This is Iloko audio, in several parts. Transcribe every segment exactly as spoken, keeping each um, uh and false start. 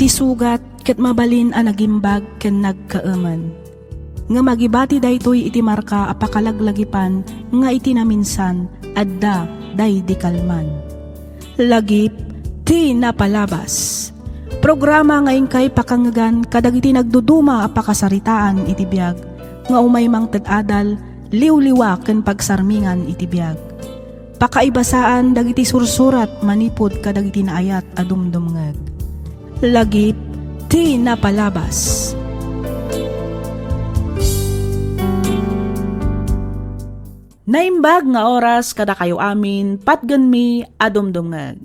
Isugat ket mabalin a nagimbag ken nagkaemen. Ngem agibati daytoy iti marka a pakalaglagipan nga iti naminsan adda daydi kalman. Lagip ti napalabas. Programa nga inkay pakangngegan kadagiti nagduduma a pakasaritaan iti biag nga umay mangted adal, liwliwa ken pagsarmingan iti biag. Pakaibasaan dagiti sursurat manipud kadagiti naayat a dumdumngeg. Lagip ti napalabas. Naimbag nga oras kadakayo amin, patgenmi a dumdumngeg.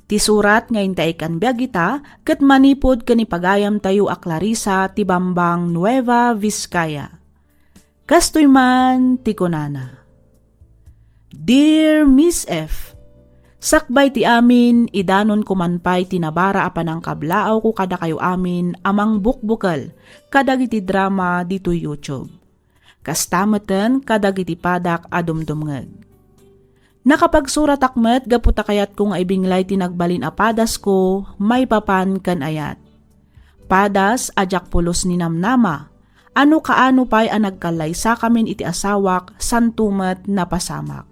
Ti surat nga intay ikkan biag ita ket manipud ken ni pagayamtayo a Clarissa ti Bambang, Nueva Vizcaya. Kastoy man ti kunana, "Dear Miss F, sakbay ti amin, idanonko man pay ti nabara a panangkablaawko kadakayo amin a mangbukbukel kadagiti drama ditoy YouTube. Kasta meten kadagiti padak a dumdumngeg. Nakapagsuratak met gapu ta kayatko nga ibinglay ti nagbalin a padasko maipapan ken ayat. Padas a diak pulos ninamnama, ano kaano pay a nagkallaysakamin iti asawak, santo met napasamak.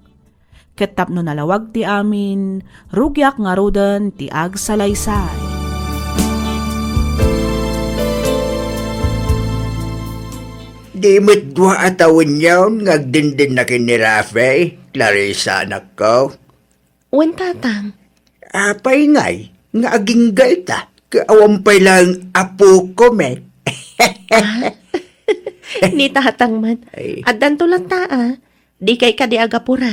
Ket tapno nalawag ti amin, rugiak ngaruden ti agsalaysay." Di met dua a tawenyon nga agdindinna ken ni Rafi, Clarissa, anakko? Wen, tatang. Apay ngay nga agingga ita? Ket awan pay laeng apoko met. Ah? Ni tatang met. Ay. Addanto latta, a. Dikay kadi agapura.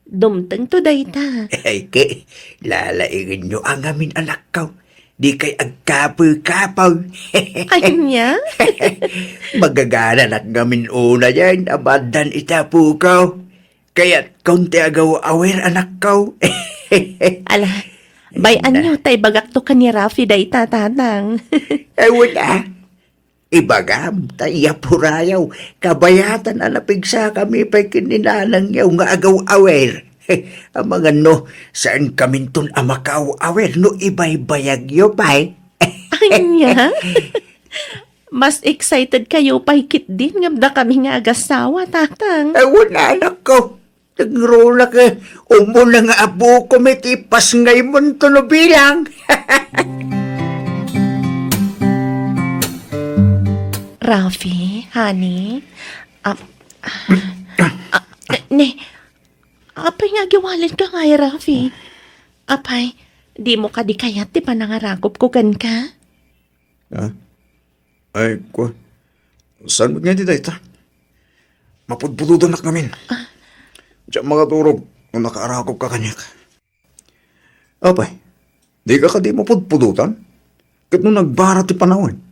Dumtengto dayta. Ay, ket, lalaingenyo a ngamin, anakko. Dikay agkapoy-kapoy. Ania? Magagananak ngamin unayen a maaddan iti apoko. Kayatkon ti agaw-awer, anakko. Ala, bay-anyo ta ibagakto ken ni Rafi dayta, tatang. Ay, wen, a. Ibagam, ta iyapurayo, kabayatan a napigsakami pay ken ni nanangyo nga agaw-awer. Amangan no, saankaminton a makaaw-awer no ibaybayagyo pay. Ania? Mas excited kayo pay ketdin ngem dakami nga agasawa, tatang. Ay, wen, anakko. Nagruna ket umuna nga apoko met ipasngaymonto no bilang. Rafi, honey, ap-, ah, ne, apay nga agiwalenka ngay, Rafi? Apay, dimo kadi kayat ti panangarakupko kenka? Ah? Ay, kua. Saan met nga iti dayta? Mapudpudotanak ngamin. Ah. Diak makaturog no nakaarakupka kaniak. Apay, dika kadi mapudpudotan? Ket no nagbara ti panawen?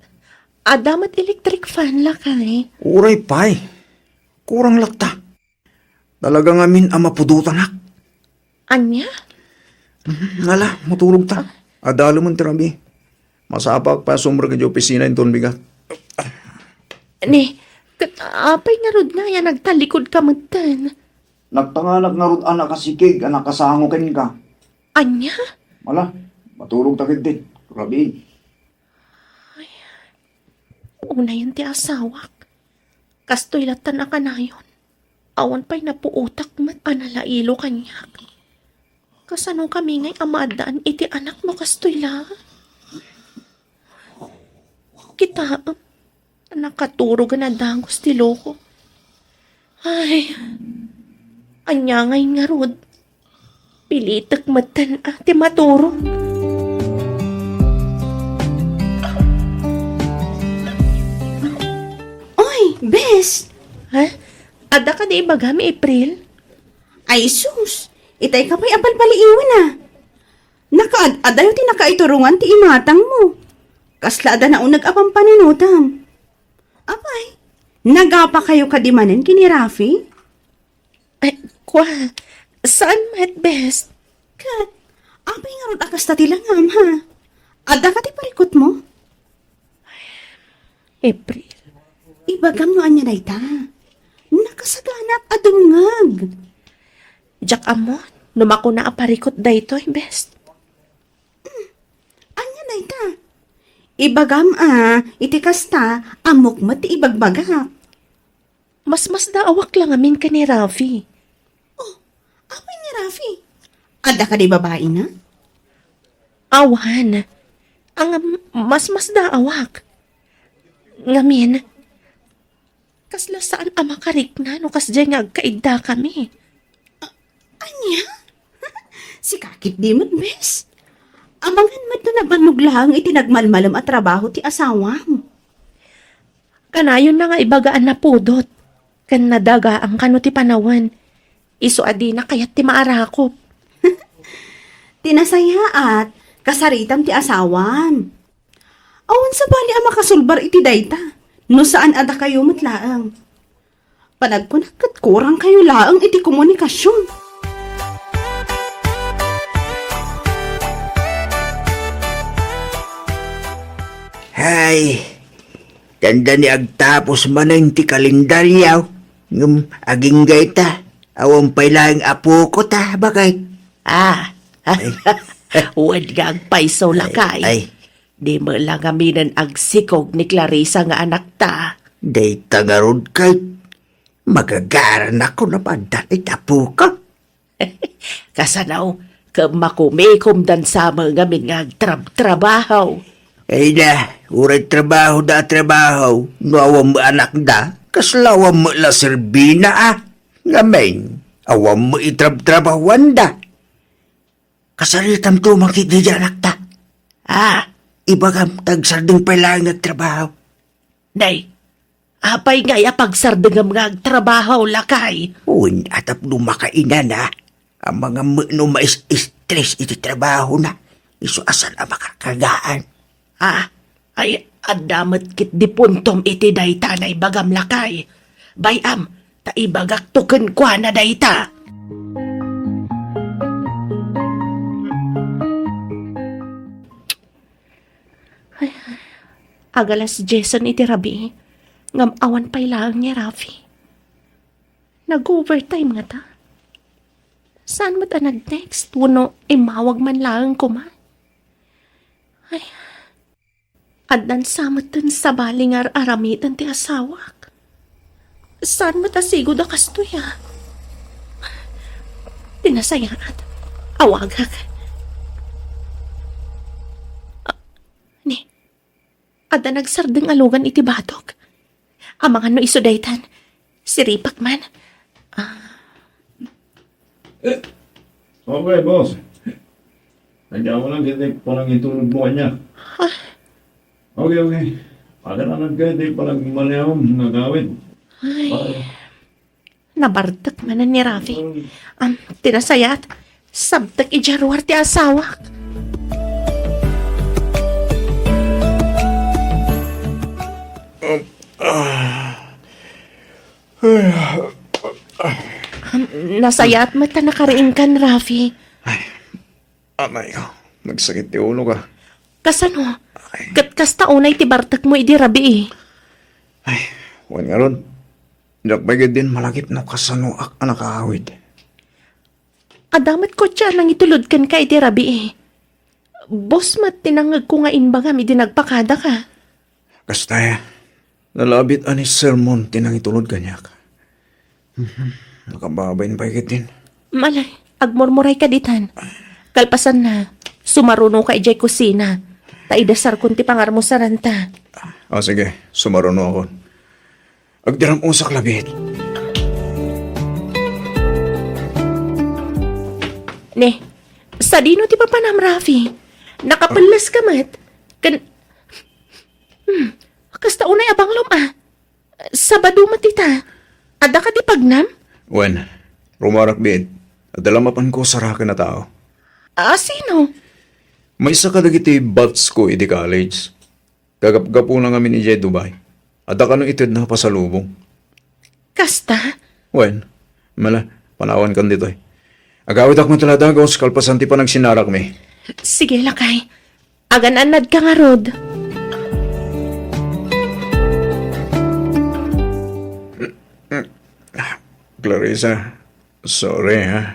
Adda met electric fan, lakay. Uray pay. Kurang latta. Talaga ngamin a mapudotanak. Ania? Mm, ala, maturogta. Ah. Adalemen ti rabii. Masapak pay a sumrek idiay opisina inton bigat. Ne, ket apay ngarud nga aya nagtallikudka metten? Nagtanganak ngarud a nakasikeg a nakasango kenka. Ania? Ala, maturogta ketdi. Rabii. Ay, unayen ti asawak. Kastoy lattan a kanayon. Awan pay napuotak met a nalailo kaniak. Kasano kami ngay a maaddaan iti anak no kastoy la? Kitaem, nakaturogen a dagus ti loko. Ay, ania ngay ngarud? Pilitek metten a ti maturog. Oy, bes! Ha? Adda kadi ibagam, April? Ay, sus! Itay ka pay a palpaliiwen, a. Nakaad-adayo ti nakaiturongan ti imatangmo. Kasla adda nauneg a pampanunotam. Apay, nagapa kayo kadi manen ken ni Rafi? Ay, kua, saan met, bes? Ket, apay ngarud a kasta ti langam, ha? Adda ka ti parikutmo? April. Ibagam no ania dayta. Nakasaganaak a dumngeg. Diak ammo no makuna a parikut daytoy, bes. Hmm. Ania dayta? Ibagam a, iti kasta, ammok met ti ibagbagak. Masmasdaawak la ngamin ken ni Rafi. Oh, awan ni Rafi? Adda kadi babaina? Awan. Ngem, masmasdaawak. Ngamin, kasla saan a makarikna no kasdiay nga agkaiddakami. A-, ania? Sika ketdi met, bes. Amangan met no nabannog laeng iti nagmalmalem a trabaho ti asawam. Kanayonna nga ibaga a napudot ken nadagaang kano ti panawen, isu a dina kayat ti maarakop. Ti nasayaat, kasaritam ti asawam. Awan sabali a makasulbar iti dayta, no saan a dakayo met laeng. Panagkunak ket kurangkayo laeng iti komunikasion. Hay, tanda ni agtapos manen ti kalendaryo, ngem agingga ita, awan pay laeng apoko ta, bakay. Ah, ay. Wen nga agpayso, lakay. Ay. Di met la ngaminen agsikog ni Clarissa nga anakta. Dayta ngarud kay magagaranakon a maaddan iti apoko. Kasano, ket makumikomdan sa met ngamin nga agtrab-trabaho. Ay na, uray trabahoda a trabaho, no awan met anakda, kasla awan met la serbina a. Ngamin, awan met itrab-trabahoanda. Kasaritamto man ketdi diay anakta. Ah, ibagam ta agsardeng pay laeng nga agtrabaho. Nay, apay ngay a pagsardengem nga agtrabaho, lakay? Wen, a tapno makainana, amangan met no mais-stress iti trabahona, isu a saan a makarkargaan. Ah, ay, adda met ketdi puntom iti dayta naibagam, lakay. Bay-am, ta ibagakto kenkuana dayta. Ay, agalas diesen iti rabii, ngem awan pay laeng ni Rafi. Nag-overtime ngata. Saan met a nag-text wenno immawag man laeng koma? Ay, addan sa metten sabali nga ar-aramiden ti asawak. Saan met a sigud a kastoy a? Ti nasayaat, awagak. Ah, ni, adda nagsardeng a lugan iti batok. Amangan no isu daytan. Siripak man. Ah. Eh, okay, boss. Kanya mo lang kita panangitulog mo kanya. Ah. Okay, okay. Ada na lang kayo, di palang maliawam, nagawin. Ay. Bye. Nabartek manen ni Rafi. Am, ti nasayaat, sabtek idiay ruar ti asawak. Am, nasayaat met ta nakariingkan, Rafi. Ay, amay ko, nagsakit ti ulo ka. Kasano? Ay. Ket kasta unay ti bartek mo idi rabii. Ay, wen ngarud. Diak pay ketdin malagip no kasanoak a nakaawid. Adda met kotse a nangitulod kenka idi rabii. Boss met ti nangngegko nga imbagam idi nagpakadaka. Kasta, nalabit a ni sermon ti nangitulod kaniak. Mhm. Nakababain pay ketdin. Malay, agmurmuray ka ditan. Kalpasanna, sumaruno ka idiay kusina. Ta idasarkon ti pangarmusaranta. O, sige, sumaruno akon. Agdiram-usak labit. Ne, sadino ti papanam, Rafi? Nakapelles ka met? Ken, hmm, kasta unay a banglom, a. Sabado met ita. Adda kadi pagnam? Wen, rumarak biit. Adda la mapanko saraken a tao. A, sino? Maysa kadagiti batch ko idi college. Gagapgapuna ngamin idiay Dubai. Adda kano itedna a pasalubong. Kasta? Wen, mala, panawankan ditoy. Agawidak met la dagus kalpasan ti panagsinarakmi. Sige, lakay. Agan-annadka ngarud. Clarissa, sorry, ha?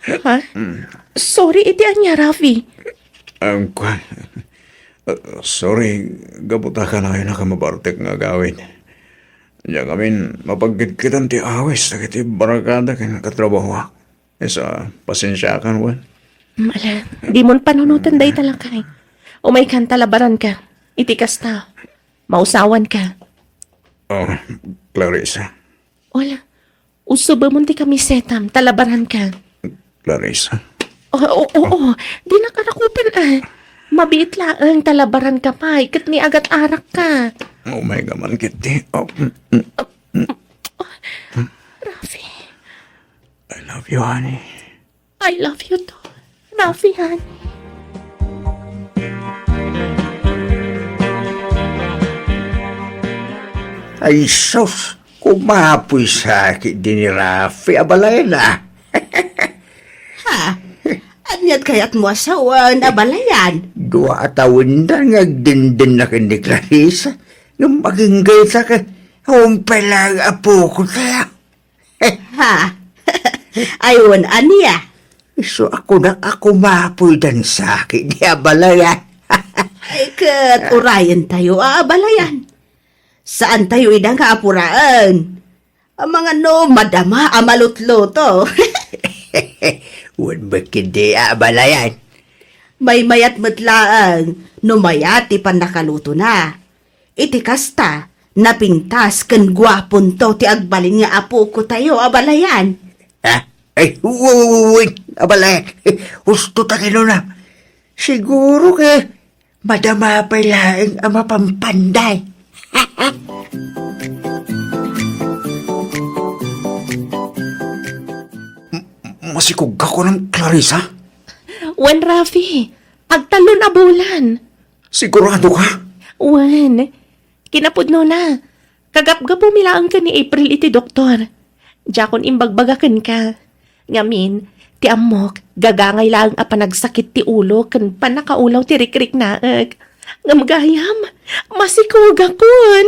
Ha? Mm. Sorry iti ania, Rafi? Ang kwan. Ah, sorry, gapu ta kanayon a mabartek nga agawid. Diak amin mapagkitkitan ti awis dagiti barkada ken katrabahoak. Isu a, pasensiakan, wen. Mm, ala, dimon panunoten dayta lakay. Umaykan ta labaranka. Iti kasta, mausawanka. Oh, Clarissa. Wala. Usubemon ti kamisetam, ta labaranka. Clarissa. Oo, oo, oo. Dinak arakupen, ah. Mabiit laeng, ta labaranka pay, ket ni agat-arakka. Umayka man ketdi. Oh, mm, mm. Rafi. I love you, honey. I love you too, Rafi, honey. Ay sus, kumapoy sakit di ni Rafi, abalayan, ah. Ha? Aniat kayatmo a sawen, abalayan? Dua a tawendan nga agdenden na ken ni Clarissa. Ngem agingga ita ket, umpay lang apoko tayo. Ha? Ay, wen, ania? Isu a kunak a kumapoy dan sakit di abalayan. Ay, ket urayen tayo a abalayan. Saan tayo ida nga apuraen? Amangan no madama a malutluto. Wen met ketdi a abalayan. Maymayat met laeng no mayat ti pannakalutona. Iti kasta, napintas ken guaponto ti agbalin nga apoko tayo, abalayan. Ah, ay, wen, abalayan. Husto ta kinuna. Siguro ket madama pay laeng a mapampanday. M-, masikog ka kunam, Clarissa? Wen, Rafi, agtalon a bulan. Sigurado ka? Wen, kinapudnona, kagapgapumi laeng ken ni April iti doktor. Diakon imbagbaga kenka. Ngamin, ti ammok, gagangay laeng a panagsakit ti ulo ken pannakaulaw ti rikriknaek. Ngem gayam, masikogakon.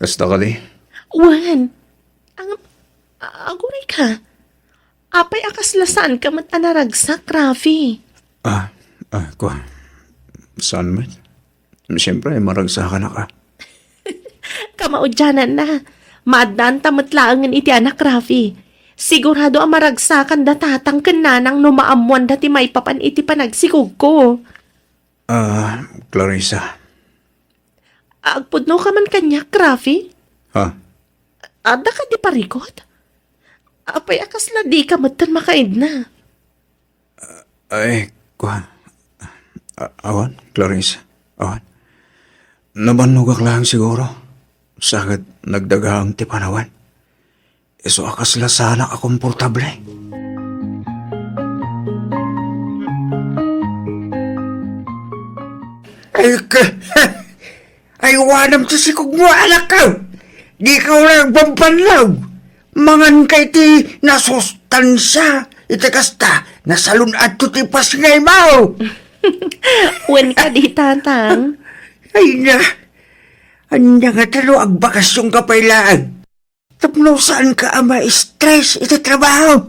Kasta kadi? Wen, ang, a-, aguray ka. Apay a kasla saanka met a naragsak, Rafi? Ah, ah, kua. Saan met? Siyempre, maragsakan a ka. Kamaudiananna, maaddanta met laengen iti anak, Rafi. Sigurado a maragsakan da tatang ken nanang no maammoanda ti maipapan iti panagsikogko. Ah, Clarissa. Agpudno ka man kaniak, Rafi? Ha? Adda ka di parikot? Apay a kasla di ka metten makaidna? Ay, kua. A-, awan, Clarissa. Awan. Nabannogak lang siguro. Sa ket nagdagaang ti panawen. Isu a kasla saanak a komportable. Ay, ka-, aywanam ti sikogmo, anakko. Di ka wala agbambanlaw. Mangan ka iti nasustansia. Iti kasta, nasalun-adto ti pasngaymo. Wen kadi, tatang. Ay na, ania ngata no agbakasyon ka pay laeng? Tapno saan ka a ma-stress iti trabaho.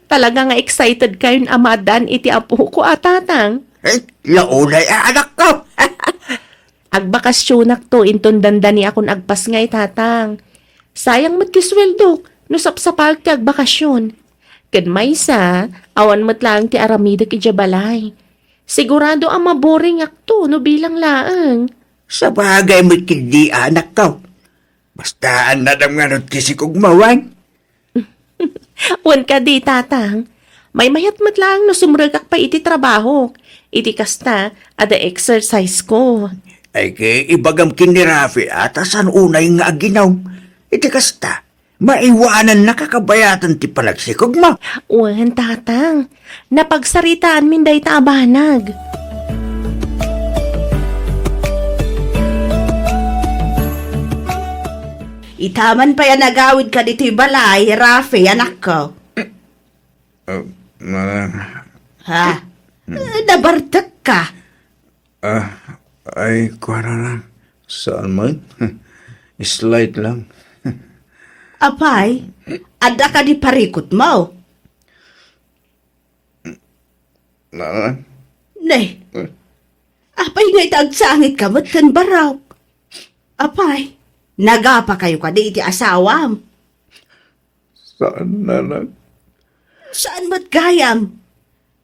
Talaga nga excited kayon a maaddaan iti apoko a tatang. Eh, launay a anakko. Agbakasyonak to inton dandani akon agpasngay, tatang. Sayang met ti sueldok no sapsapaek ti agbakasyon. Ken maysa, awan met laeng ti aramidek idiay balay. Sigurado a maboringak to no bilang laeng. Sabagay met ketdi, anakko. Basta annadam ngarud ti sikogmo, wen? Wen kadi, tatang. Maymayat met laeng no sumrekak pay iti trabahok. Iti kasta, adda exercise ko. Ay, ket ibagam ken ni Rafi a ta saan unay nga aginom. Iti kasta, maiwanannaka kabayatan ti panagsikogmo. Wen, tatang. Napagsaritaanmin dayta a banag. Itaman pay a nagawidka ditoy balay, Rafi, anakko. Ah, ma- Ha? Hmm. Eh, nabartekka. Ah, ay, kuana lang. Saan man? Slight lang. Apay, adda ka di parikotmo? Na-, Ne. Apay nga ita agsangit ka met ken Barok? Apay, nagapakayo kadi iti asawam? Saan, anak. Saan met gayam?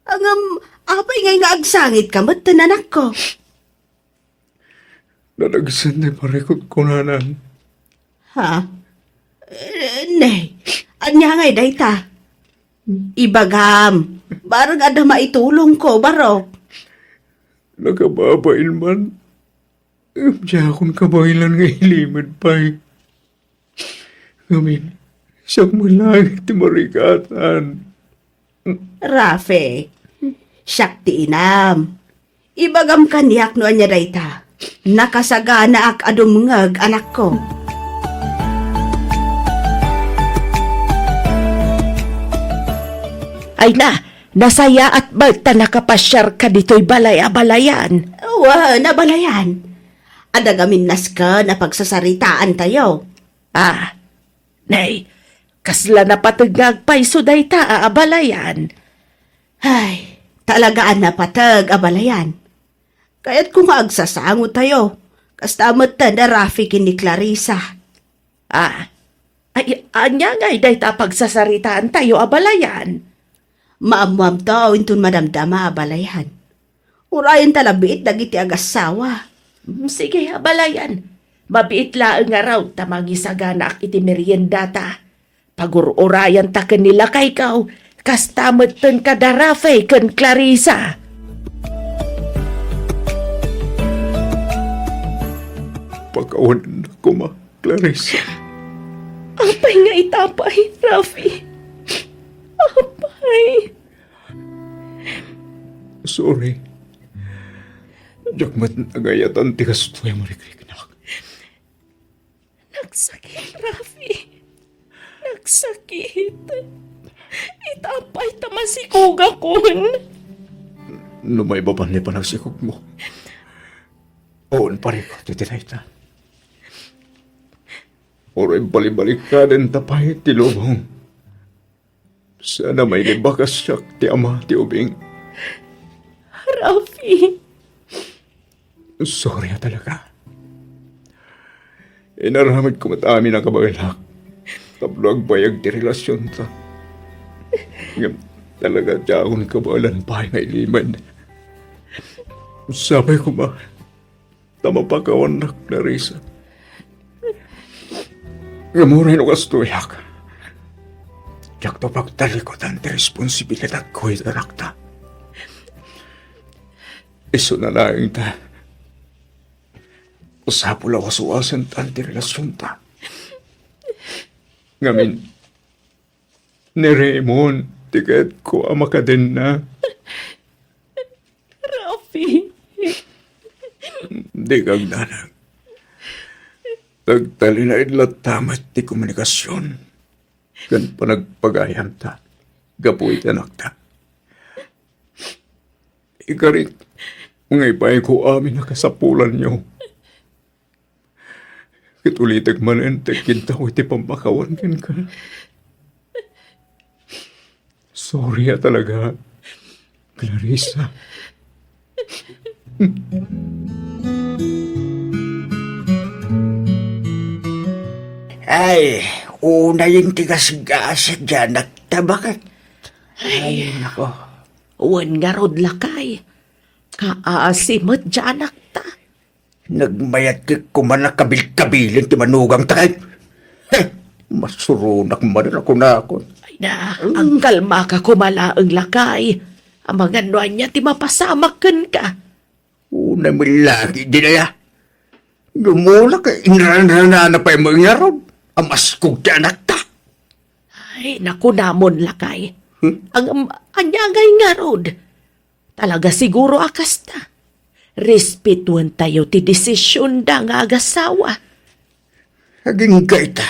Ngem, apay ngay nga agsangit ka met ken anakko? Nadagsen ti parikutko, nanang. Ha? Eh, ne, ania ngay dayta? Ibagam, barang adda maitulongko, Barok. Nakababain man. Ngem diakon kabaelan nga ilimed pay. Ngamin, siak met laeng ti marikatan. Rafe, siak ti inam. Ibagam kaniak no ania dayta. Nakasaganaak a dumngeg, anakko. Ay na, nasayaat met ta nakapasiarka ditoy balay a balayan. Wen, a balayan. Adda gamin nasken a pagsasaritaantayo. Ah, nay, kasla napateg nga agpayso dayta a abalayan. Ay, talaga a napateg a balayan. Kayatko nga agsasangotayo. Kasta met da Rafi ken ni Clarissa. Ah, ay, ania ngay dayta a pagsasaritaantayo a balayan? Maammoamto inton madamdama a balayan. Urayenta la biit dagiti agassawa. Mm, sige, abalayan. Mabiit laeng ngarud ta mangisaganaak iti meriendata. Pagur-urayanta ken ni lakayko, kasta metten kada Rafe ken Clarissa. Pakawanennak koma, Clarissa. Apay nga ita pay, Rafi? Apay? Sorry. Diak met nagayatan ti kastoy a marikriknak. Nagsakit, Rafi. Nagsakit. Ita pay ta masikogakon. No maibaban ni panagsikogmo, awan parikut iti dayta. Uray balibalikadenta pay ti lubong. Saan a mailibakas siak ti ama ti ubing. Rafi. Sorry a talaga. Inaramidko met amin a kabaelak tapno agbayag ti relasionta. Ngem talaga diakon kabaelan pay nga ilimed. Sapay koma ta mapakawannak, Clarissa. Ngem uray no kastoyak, diakto pagtalikudan ti responsibilidatko iti anakta. Isuna laeng ta, masapul a waswasentan ti relasionta. Ngamin, ni Raymond ti kayatko a makadenna. Rafi. Dika agdanag. Agtalinaed latta met ti komunikasion ken panagpagayamta gapu iti anakta. Ikarik nga ibaonko amin a kasapulanyo. Ket ulitek manen ti agkintaw iti pammakawan kenka. Sorry a talaga, Clarissa. Ay, unayen ti gasgas, dianak ta baket. Ay, nako. Wen ngarud, lakay. Kaasi met dianak ta. Nagmayat ket koma a kabilkabilen ti manugangta kay. Heh, masuronak manen a kunakon. Ay na, agkalmaka koma laeng, lakay. Amangan no ania ti mapasamak kenka. Unay met la ket dinaya. Dumulak, inranranana pay met ngarud a maskog ti anakta. Ay, nakunamon, lakay. Hmm? Ang, um, ania ngay ngarud? Talaga siguro a kasta. Respetuentayo ti desisionda nga agasawa. Agingga ita,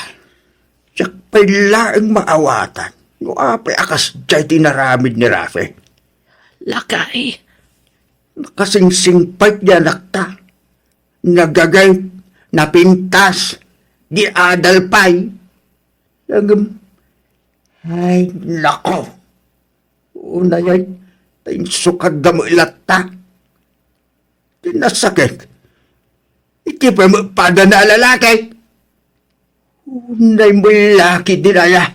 diak pay laeng maawatan no apay a kasdiay ti inaramid ni Rafe. Lakay. Nakasingsingpet ti anakta. Nagagayt, napintas, di adal pay. Ngem, ay, nako. Unay, ay, ta insukadda met latta. Ti nasakit, iti pay met padana a lalaki. Unay met la ketdi aya.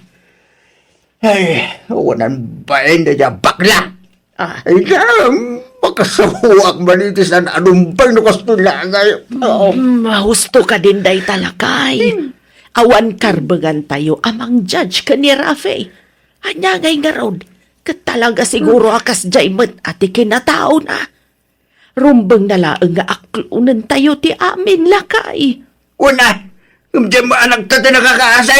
Ay, awanan bain dayta a bakla. Ay, na, makasaoak man iti saan a numbag no kastoy la, ay. Oo. Mm, husto kadin dayta, lakay. Hmm. Awan karbengantayo a mang-judge ken ni Rafi. Ania ngay ngarud, ket talaga siguro a kasdiay met a ti kinataona. Rumbengna laeng nga aklonentayo ti amin, lakay. Wen a, ngem diay met anakta ti nakakaasi.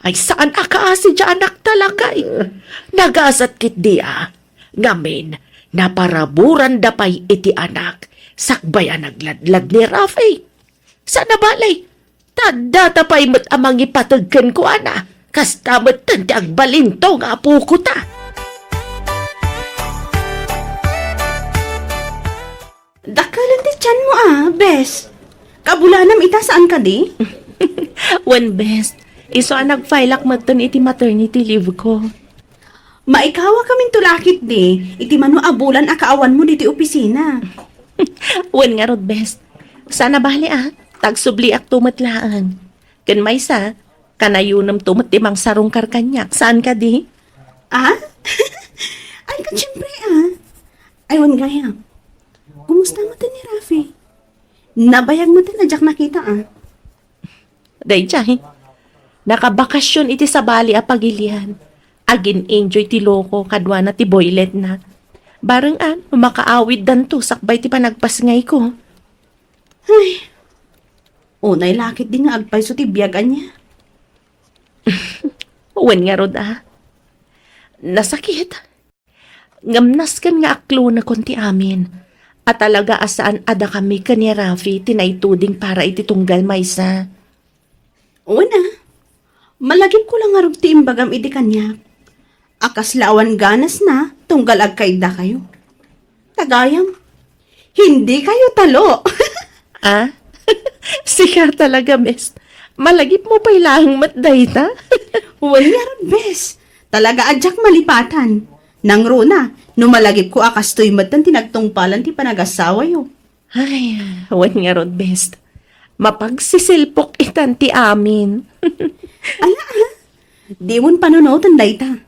Ay, saan a kaasi diay anakta, lakay. Nagasat ketdi a. Ngamin, naparaburanda pay iti anak, sakbay a nagladlad ni Rafi. Saan a bale, ta addata pay met a mangipateg kenkuana, kasta metten ti agbalinto nga apokota. Dakkelen ti tianmo a, bes. Kabulanam ita, saan kadi? Wen, bes. Isu a nag-fileak metten iti maternity leave ko. Maikawakaminto la ketdi iti mano a bulan a kaawanmo ditoy opisina. Wen ngarud, bes. Saan a bale a, ta agsubliakto met laeng. Ken maysa, kanayonemto met ti mangsarungkar kaniak. Saan kadi? Ah? Ay, ket siempre, ah. Ay, wen gayam. Kumusta met ni Rafi? Nabayag met a diak nakita, ah. Daydiay, nakabakasyon iti sabali a pagilian. Agin-enjoy ti loko kaduana ti boyletna. Bareng a, makaawiddanto sakbay ti panagpasngayko. Ay, unay la ketdi nga agpayso ti biag ania. Wen ngarud a. Nasakit. Ngem nasken nga aklonekon ti amin, a talaga a saan a dakami ken ni Rafi ti naituding para iti tunggal maysa. Wen a, malagipko la ngarud ti imbagam idi kaniak a kasla awan ganasna tunggal agkaiddakayo. Ta gayam, hindi kayo talo. Ah? Sika talaga, bes. Malagipmo pay laeng met dayta? Wen ngarud, bes. Talaga a diak malipatan. Nangruna, no malagipko a kastoy metten ti nagtungpalan ti panagasawayo. Ay, wen ngarud, bes. Mapagsisilpok itan ti amin. Ala, ah. Dimon panunoten dayta.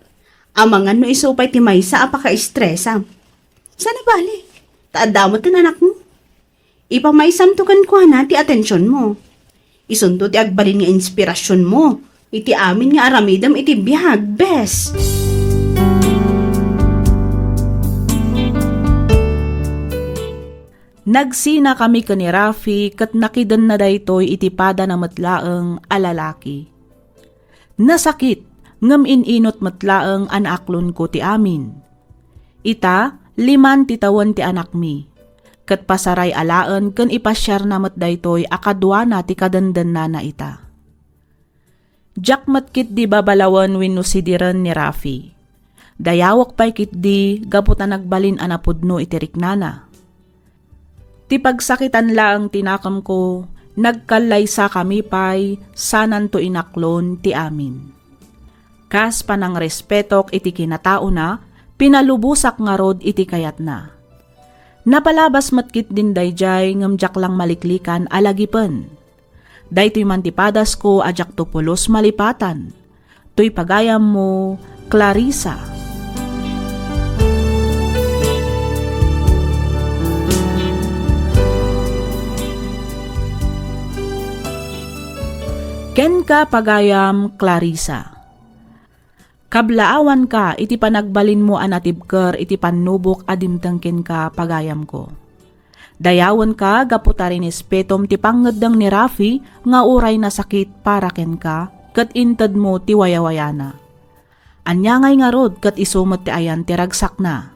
Amangan no isu pay ti maysa a pakaestresam. Saan a bale, ta adda met ti anakmo. Ipamaysamto kenkuana ti atensionmo. Isunto ti agbalin nga inspirasionmo iti amin nga aramidem iti biag, bes. Nagsinakami ken ni Rafi ket nakidenna daytoy iti padana met laeng a lalaki. Nasakit, ngem in-inot met laeng a naaklonko ti amin. Ita, liman ti tawen ti anakmi, ket pasaray alaen ken ipasiarna met daytoy a kaduana ti kadendennana ita. Diak met ketdi babalawen wenno sidiren ni Rafi. Dayawek pay ketdi gapu ta nagbalin a napudno iti riknana. Ti pagsakitan laeng ti nakemko, nagkallaysakami pay sananto inaklon ti amin. Kas panangrespetok iti kinataona, pinalubosak ngarud iti kayatna. Napalabas met ketdin daydiay ngem diak lang maliklikan a lagipen. Daytoy man ti padasko a diakto pulos malipatan. Toy pagayammo, Clarissa. Kenka, pagayam Clarissa. Kablaawanka iti panagbalinmo a natibker iti pannubok a dimteng kenka, pagayamko. Dayawenka gapu ta rinespetom ti pangngeddeng ni Rafi nga uray nasakit para kenka ket intedmo ti wayawayana. Ania ngay ngarud ket isu met ti ayan ti ragsakna.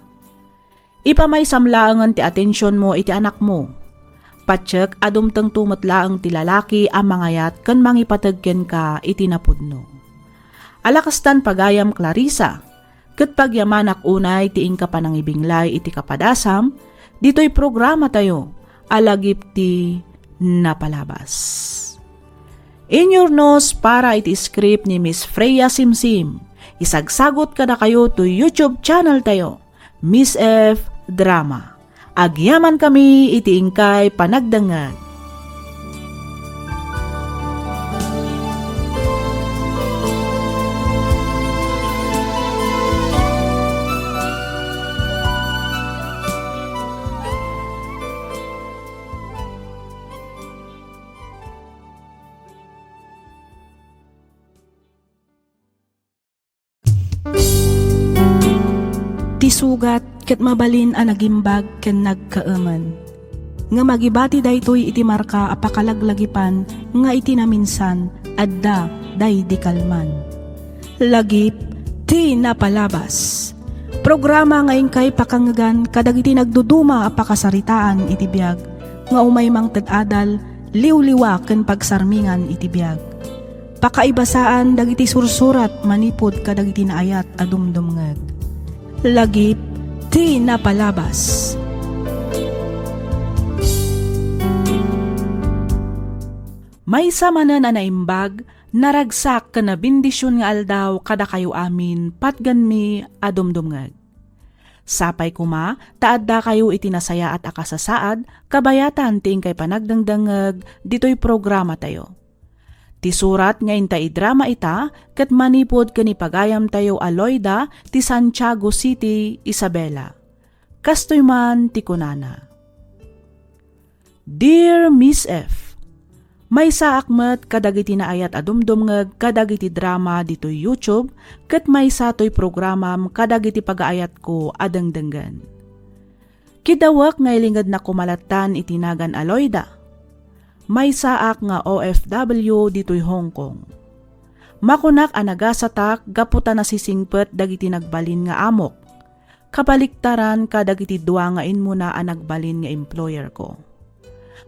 Ipamaysam laengen ti atensionmo iti anakmo. Patiek a dumtengto met laeng ti lalaki a mangayat ken mangipateg kenka iti napudno. Ala kastan, pagayam Clarissa, ket pagyamanak unay ti inka panangibinglay iti kapadasam ditoy programatayo a Lagip ti Napalabas. Inyurnos para iti script ni Miss Freya Simsim. Isagsagot kadakayo to YouTube channel tayo, Miss F Drama. Agyamankami iti inkay panagdengngeg. Ti sugat ket mabalin a nagimbag ken nagkaemen. Ngem agibati daytoy iti marka a pakalaglagipan nga iti naminsan, adda daydi kalman. Lagip ti napalabas. Programa nga inkay pakangngegan kadagiti nagduduma a pakasaritaan iti biag nga umay mangted adal, liwliwa ken pagsarmingan iti biag. Pakaibasaan dagiti sursurat manipud kadagiti naayat a dumdumngeg. Lagip ti napalabas. Maysa manen a naimbag, naragsak ken nabendision nga aldaw kadakayo amin, patgenmi a dumdumngeg. Sapay koma ta addakayo iti nasayaat a kasasaad kabayatan ti inkay panagdengdengngeg ditoy programatayo. Ti surat nga inta idrama ita ket manipud ken ni pagayamtayo a Loida ti Santiago City, Isabela. Kastoy man ti kunana. Dear Miss F, maysaak met kadagiti naayat a dumdumngeg kadagiti drama ditoy YouTube, ket maysa toy programam kadagiti pagaayatko a dengdenggen. Kiddawek nga ilingednak koma lattan iti nagan a Loida. Maysaak nga O F W ditoy Hong Kong. Makunak a nagasatak gapu ta nasisingpet dagiti nagbalin nga amok. Kabaliktaran kadagiti dua nga immuna a nagbalin nga employer ko.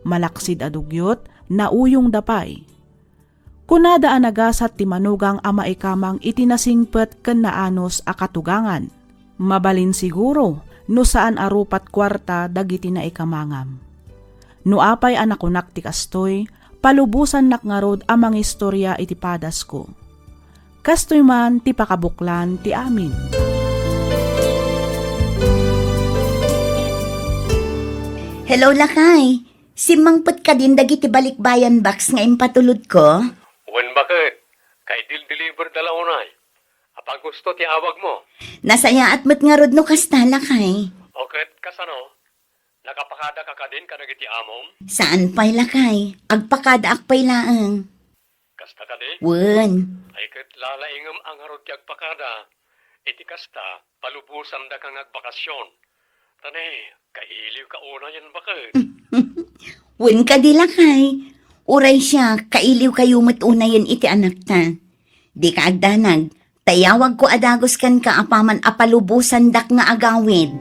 Malaksid a dugyot, nauyongda pay. Kunada a nagasat ti manugang a maikamang iti nasingpet ken naanus a katugangan. Mabalin siguro no saan a rupat kuarta dagiti naikamangam. No apay a nakunak ti kastoy, palubosannak ngarud a mangistorya iti padasko. Kastoy man ti pakabuklan ti amin. Hello, lakay. Simmangpet kadin dagiti balikbayan box nga impatulodko? Wen, baket. Kaidil-deliver da la unay. Apang gusto ti awagmo? Nasayaat met ngarud no kasta, lakay. O ket kasano? Nakapakada ka kadin kadagiti amom? Saan pay, lakay. Agpakadaak pay laeng. Kasta kadi? Wen. Ay ket lalaingem a ngarud ti agpakada. Iti kasta, palubosandaka nga agbakasyon. Ta ne, kailiwka unayen baket. Wen kadi, lakay. Uray siak, kailiwkayo met unayen iti anakta. Dika agdanag, ta iyawagko a dagus kenka apaman a palubosandak nga agawid.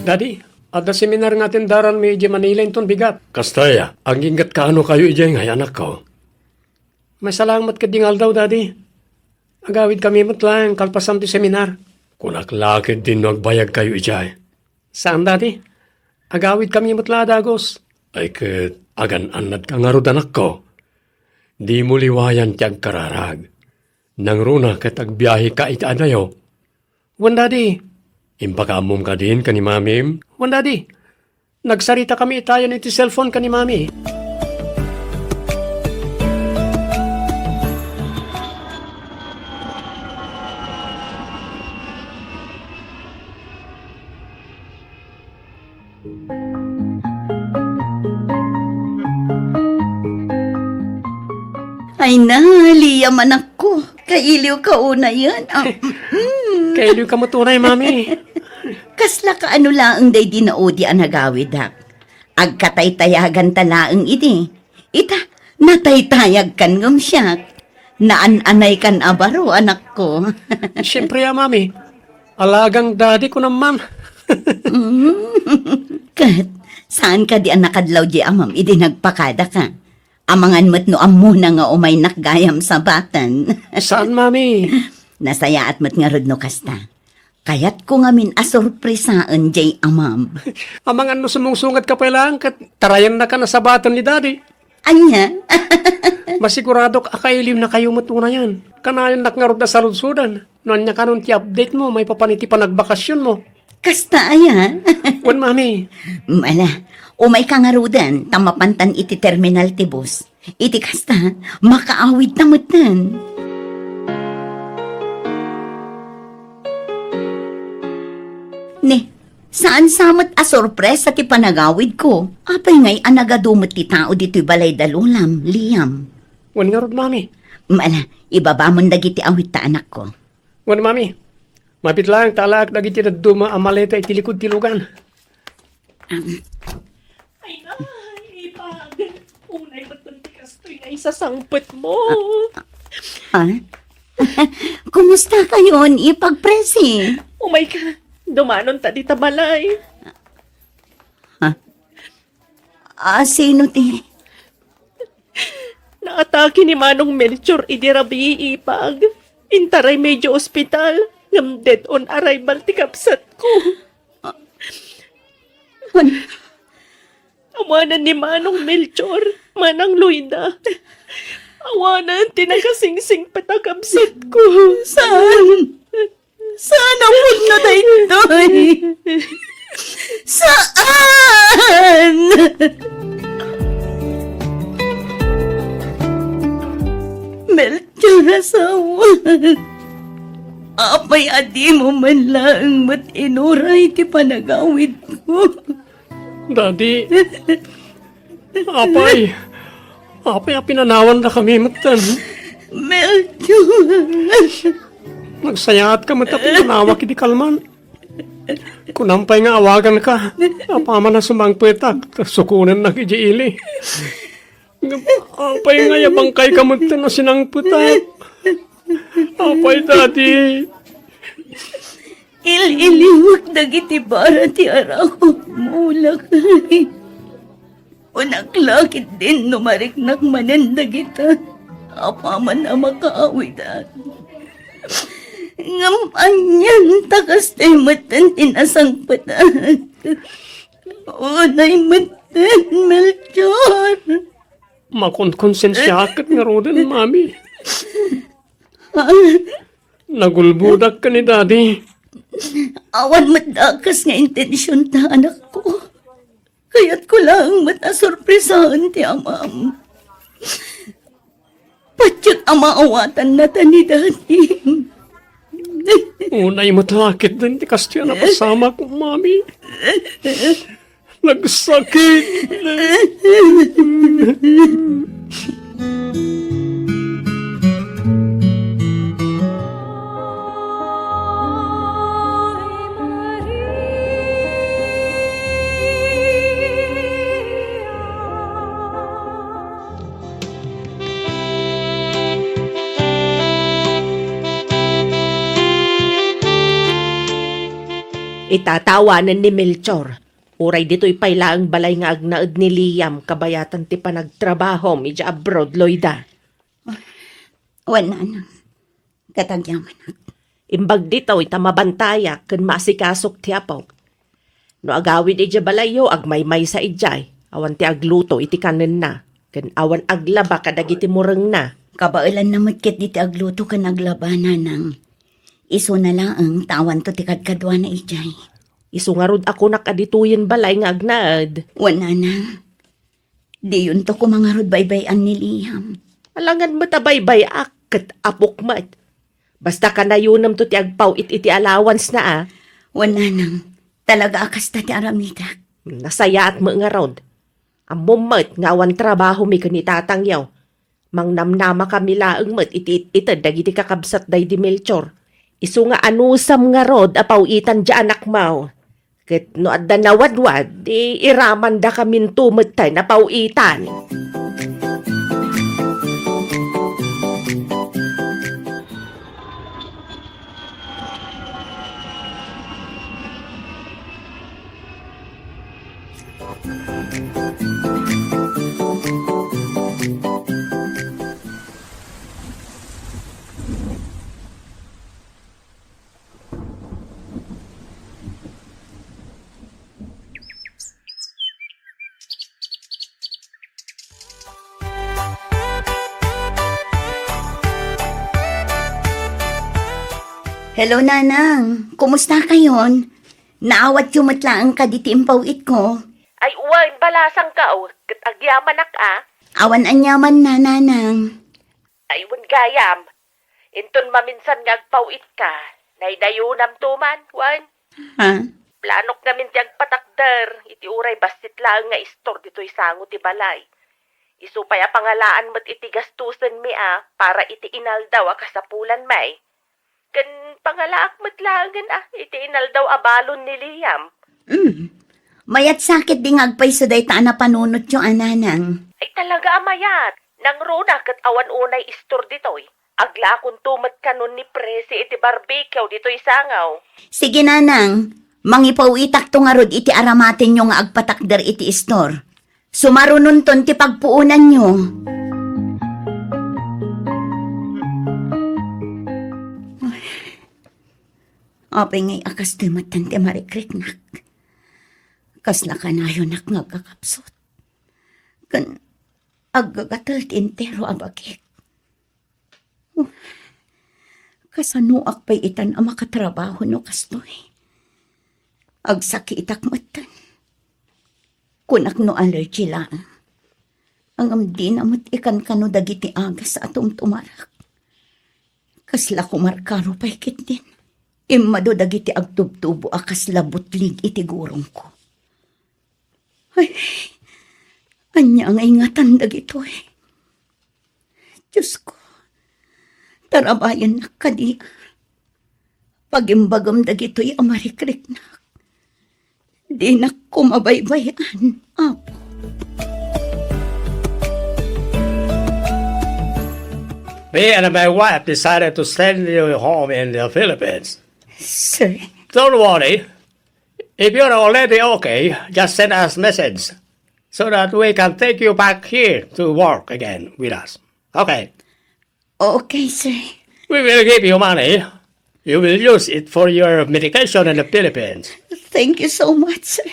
Daddy, adda seminar nga atendaranmi idiay Manila inton bigat. Kasta aya, aginggatkano kayo idiay ngay, anakko? Maysa laeng met ketdi nga aldaw, Daddy. Agawidkami met laeng kalpasan ti seminar. Kunak la ketdi no agbayagkayo idiay. Saan, Daddy. Agawidkami met la a dagus. Ay ket, agan-annadka ngarud, anakko. Dimo liwayan ti agkararag. Nangruna ket agbiaheka iti adayo. Wen, Daddy. Impakaammom kadin ken ni Mamim? Wen, Daddy. Nagsaritakami itayen iti cellphone ken ni Mami. Ay na, Liam, anakko. Kailiwka unayen. Ah, mm. Kailiwka met unay, Mami. Kasla kaano laeng daydi naudi a nagawidak. Agkataytayaganta laeng idi. Ita, nataytayagkan ngem siak. Naan-anaykan a baro, anakko. Siempre a, Mami. Alagang Daddy ko naman. Mm. Ket, saan kadi a nakadlaw di amam idi nagpakadaka? Amangan met no ammona nga umaynak gayam sabaten. Saan, Mami? Nasayaat met ngarud no kasta. Kayatko ngamin a sorpresaen jay amam. Amangan no sumungsungad ka pay laeng ket tarayannakan a sabaten ni Daddy. Ania? Masiguradok a kailiwnakayo met unayen. Kanayon nak ngarud a sarudsodan. No ania kanon ti update mo, maipapan iti panagbakasionmo. Kasta aya? Wen, mami. Ala, umayka ngaruden, ta mapantan iti terminal ti bus. Iti kasta, makaawidta metten. Ne, saan sa met a sorpresa ti panagawidko. Apay ngay a nagadu met ti tao ditoy balay da Lolam, Liam? Wen ngarud, mami. Ala, ibabamon dagiti awitta, anakko. Wen, mami. Mabiit laeng ta alaek dagiti dadduma a maleta iti likud ti lugan. Ay, nay, ipag. Unay met ti kastoy nga isasangpetmo. Ah? Kumusta kayon, ipag Presi? Umayka, dumanonta dita balay. Ha? Ah, sino ti? Naatake ni Manong Melchor idi rabii, ipag. Intaray medyo ospital, ngem dead on arrival ti kabsatko. Awanan ni Manong Melchor, Manang Loida. Awanan ti nakasingsingpet a kabsatko. Saan? Saan a pudno daytoy? Saan? Melchor, asawa. Apay a dimo man laeng met inuray ti panagawidko? Daddy, apay, apay a pinanawandakami metten? Melchor! Nagsayaatka met a pinanawak idi kalman. Kunam pay nga awaganka. Apaman a sumangpetak, ta sukonennak idiay ili. Ngem apay nga yabangkayka metten a sinangpetak? Apay, Daddy? Il-iliwek dagiti bara ti arakupmo, lakay. Kunak la ketdin no mariknak manen dagita, apaman a makaawidan. Ngem anian ta kastoy metten ti nasangpetak? Unay metten, Melchor. Makonkonsensiaak ket ngaruden, Mami. Nagulbodak ken ni Daddy. Awan met dakes nga intensionta, anakko. Kayatko laeng met a sorpresaen ti amam. Patiek a maawatannata ni Daddy. Unay met la ketdin ti kastoy a napasamak, Mami. Nagsakit. Itatawanen ni Melchor. Uray ditoy pay laeng balay nga agnaed ni Liam kabayatan ti panagtrabahom idiay abroad, Loida. Wen, nanang. Ket agyamanak. Imbag ditoy ta mabantayak ken maasikasok ti apok. No agawid idiay balayyo, agmaymaysa idiay. Awan ti agluto iti kanenna, ken awan aglaba kadagiti murengna. Kabaelanna met ketdi ti agluto ken aglaba, nanang. Isuna laeng ta awanto ti kadkaduana idiay. Isu ngarud a kunak a ditoyen balay nga agnaed. Wen, nanang. Diyonto koma ngarud baybay-an ni Liam. Alangan met a baybay-ak ket apok met. Basta kanayonemto ti agpaw-it iti allowance na, a. Wen, nanang, talaga a kasta ti aramidek. Nasayaat met ngarud. Ammom met nga awan trabahomi ken ni tatangyo. Mangnamnamakami laeng met iti it-ited dagiti kakabsat daydi Melchor. Isu nga anusam ngarud a paw-itan diay anakmo. Ket no adda nawadwad, di iramandakaminto metten a paw-itan. Hello, Nanang. Kumusta kayon? Naawatyo met laeng kadi ti impaw-itko. Ay, wen, balasangko, ket agyamanak a. Awan aniamanna, Nanang. Ay, wen gayam. Inton maminsan nga agpaw-itka, naydayonamto man, wen? Ha? Planok ngamin ti agpatakder, iti uray bassit laeng nga istor ditoy sango ti balay. Isu pay a pangalaan met iti gastusenmi a para iti inaldaw a kasapulanmi. Ken pangalaak met laengen a iti inaldaw a balon ni Liam. Mm. Mayat sa ketdi nga agpayso dayta a napanunotyo a, Nanang. Ay, talaga a mayat. Nangruna ket awan unay istor ditoy. Aglakonto met kanon ni Presi iti barbecue ditoy sango. Sige, Nanang. Mangipaw-itakto ngarud iti aramatenyo nga agpatakder iti istor. Sumarunonton ti pagpuonanyo. Apay ngay a kastoy metten ti marikriknak? Kasla kanayonak nga agkakapsut. Ken aggagatel ti entero a bagik. Kasanoak pay itan a makatrabaho no kastoy? Agsakitak metten. Kunak no allergy laeng. Ngem dina met ikankano dagiti agas a tumtumarak. Kasla kumarkaro pay ketdin. Immado dagiti agtubtubo a kasla butlig iti gurongko. Ay, ania nga ingatan dagitoy? Diosko, tarabayennak kadi. Pagimbagam dagitoy a marikriknak. Dinak koma baybay-an, Apo. Me and my wife decided to send you home in the Philippines. Sir. Don't worry. If you're already okay, just send us message so that we can take you back here to work again with us. Okay. Okay, sir. We will give you money. You will use it for your medication in the Philippines. Thank you so much, sir.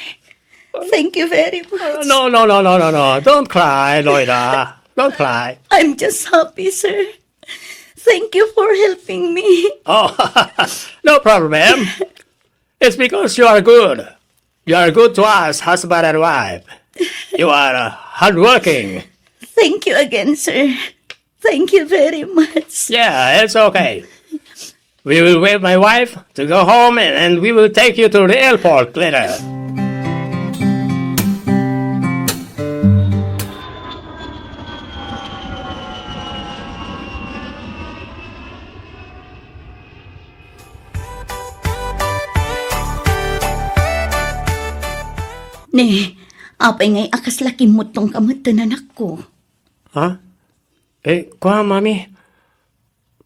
Thank you very much. Uh, no, no, no, no, no, no. Don't cry, Loida. Don't cry. I'm just happy, sir. Thank you for helping me. Oh, no problem. It's because you are good. You are good to us, husband and wife. You are, uh, hardworking. Thank you again, sir. Thank you very much. Yeah, it's okay. We will wait my wife to go home and, and we will take you to the airport later. Ne, apay ngay a kasla kimmuttongka met, anakko? Ha? Eh, kua, Mami.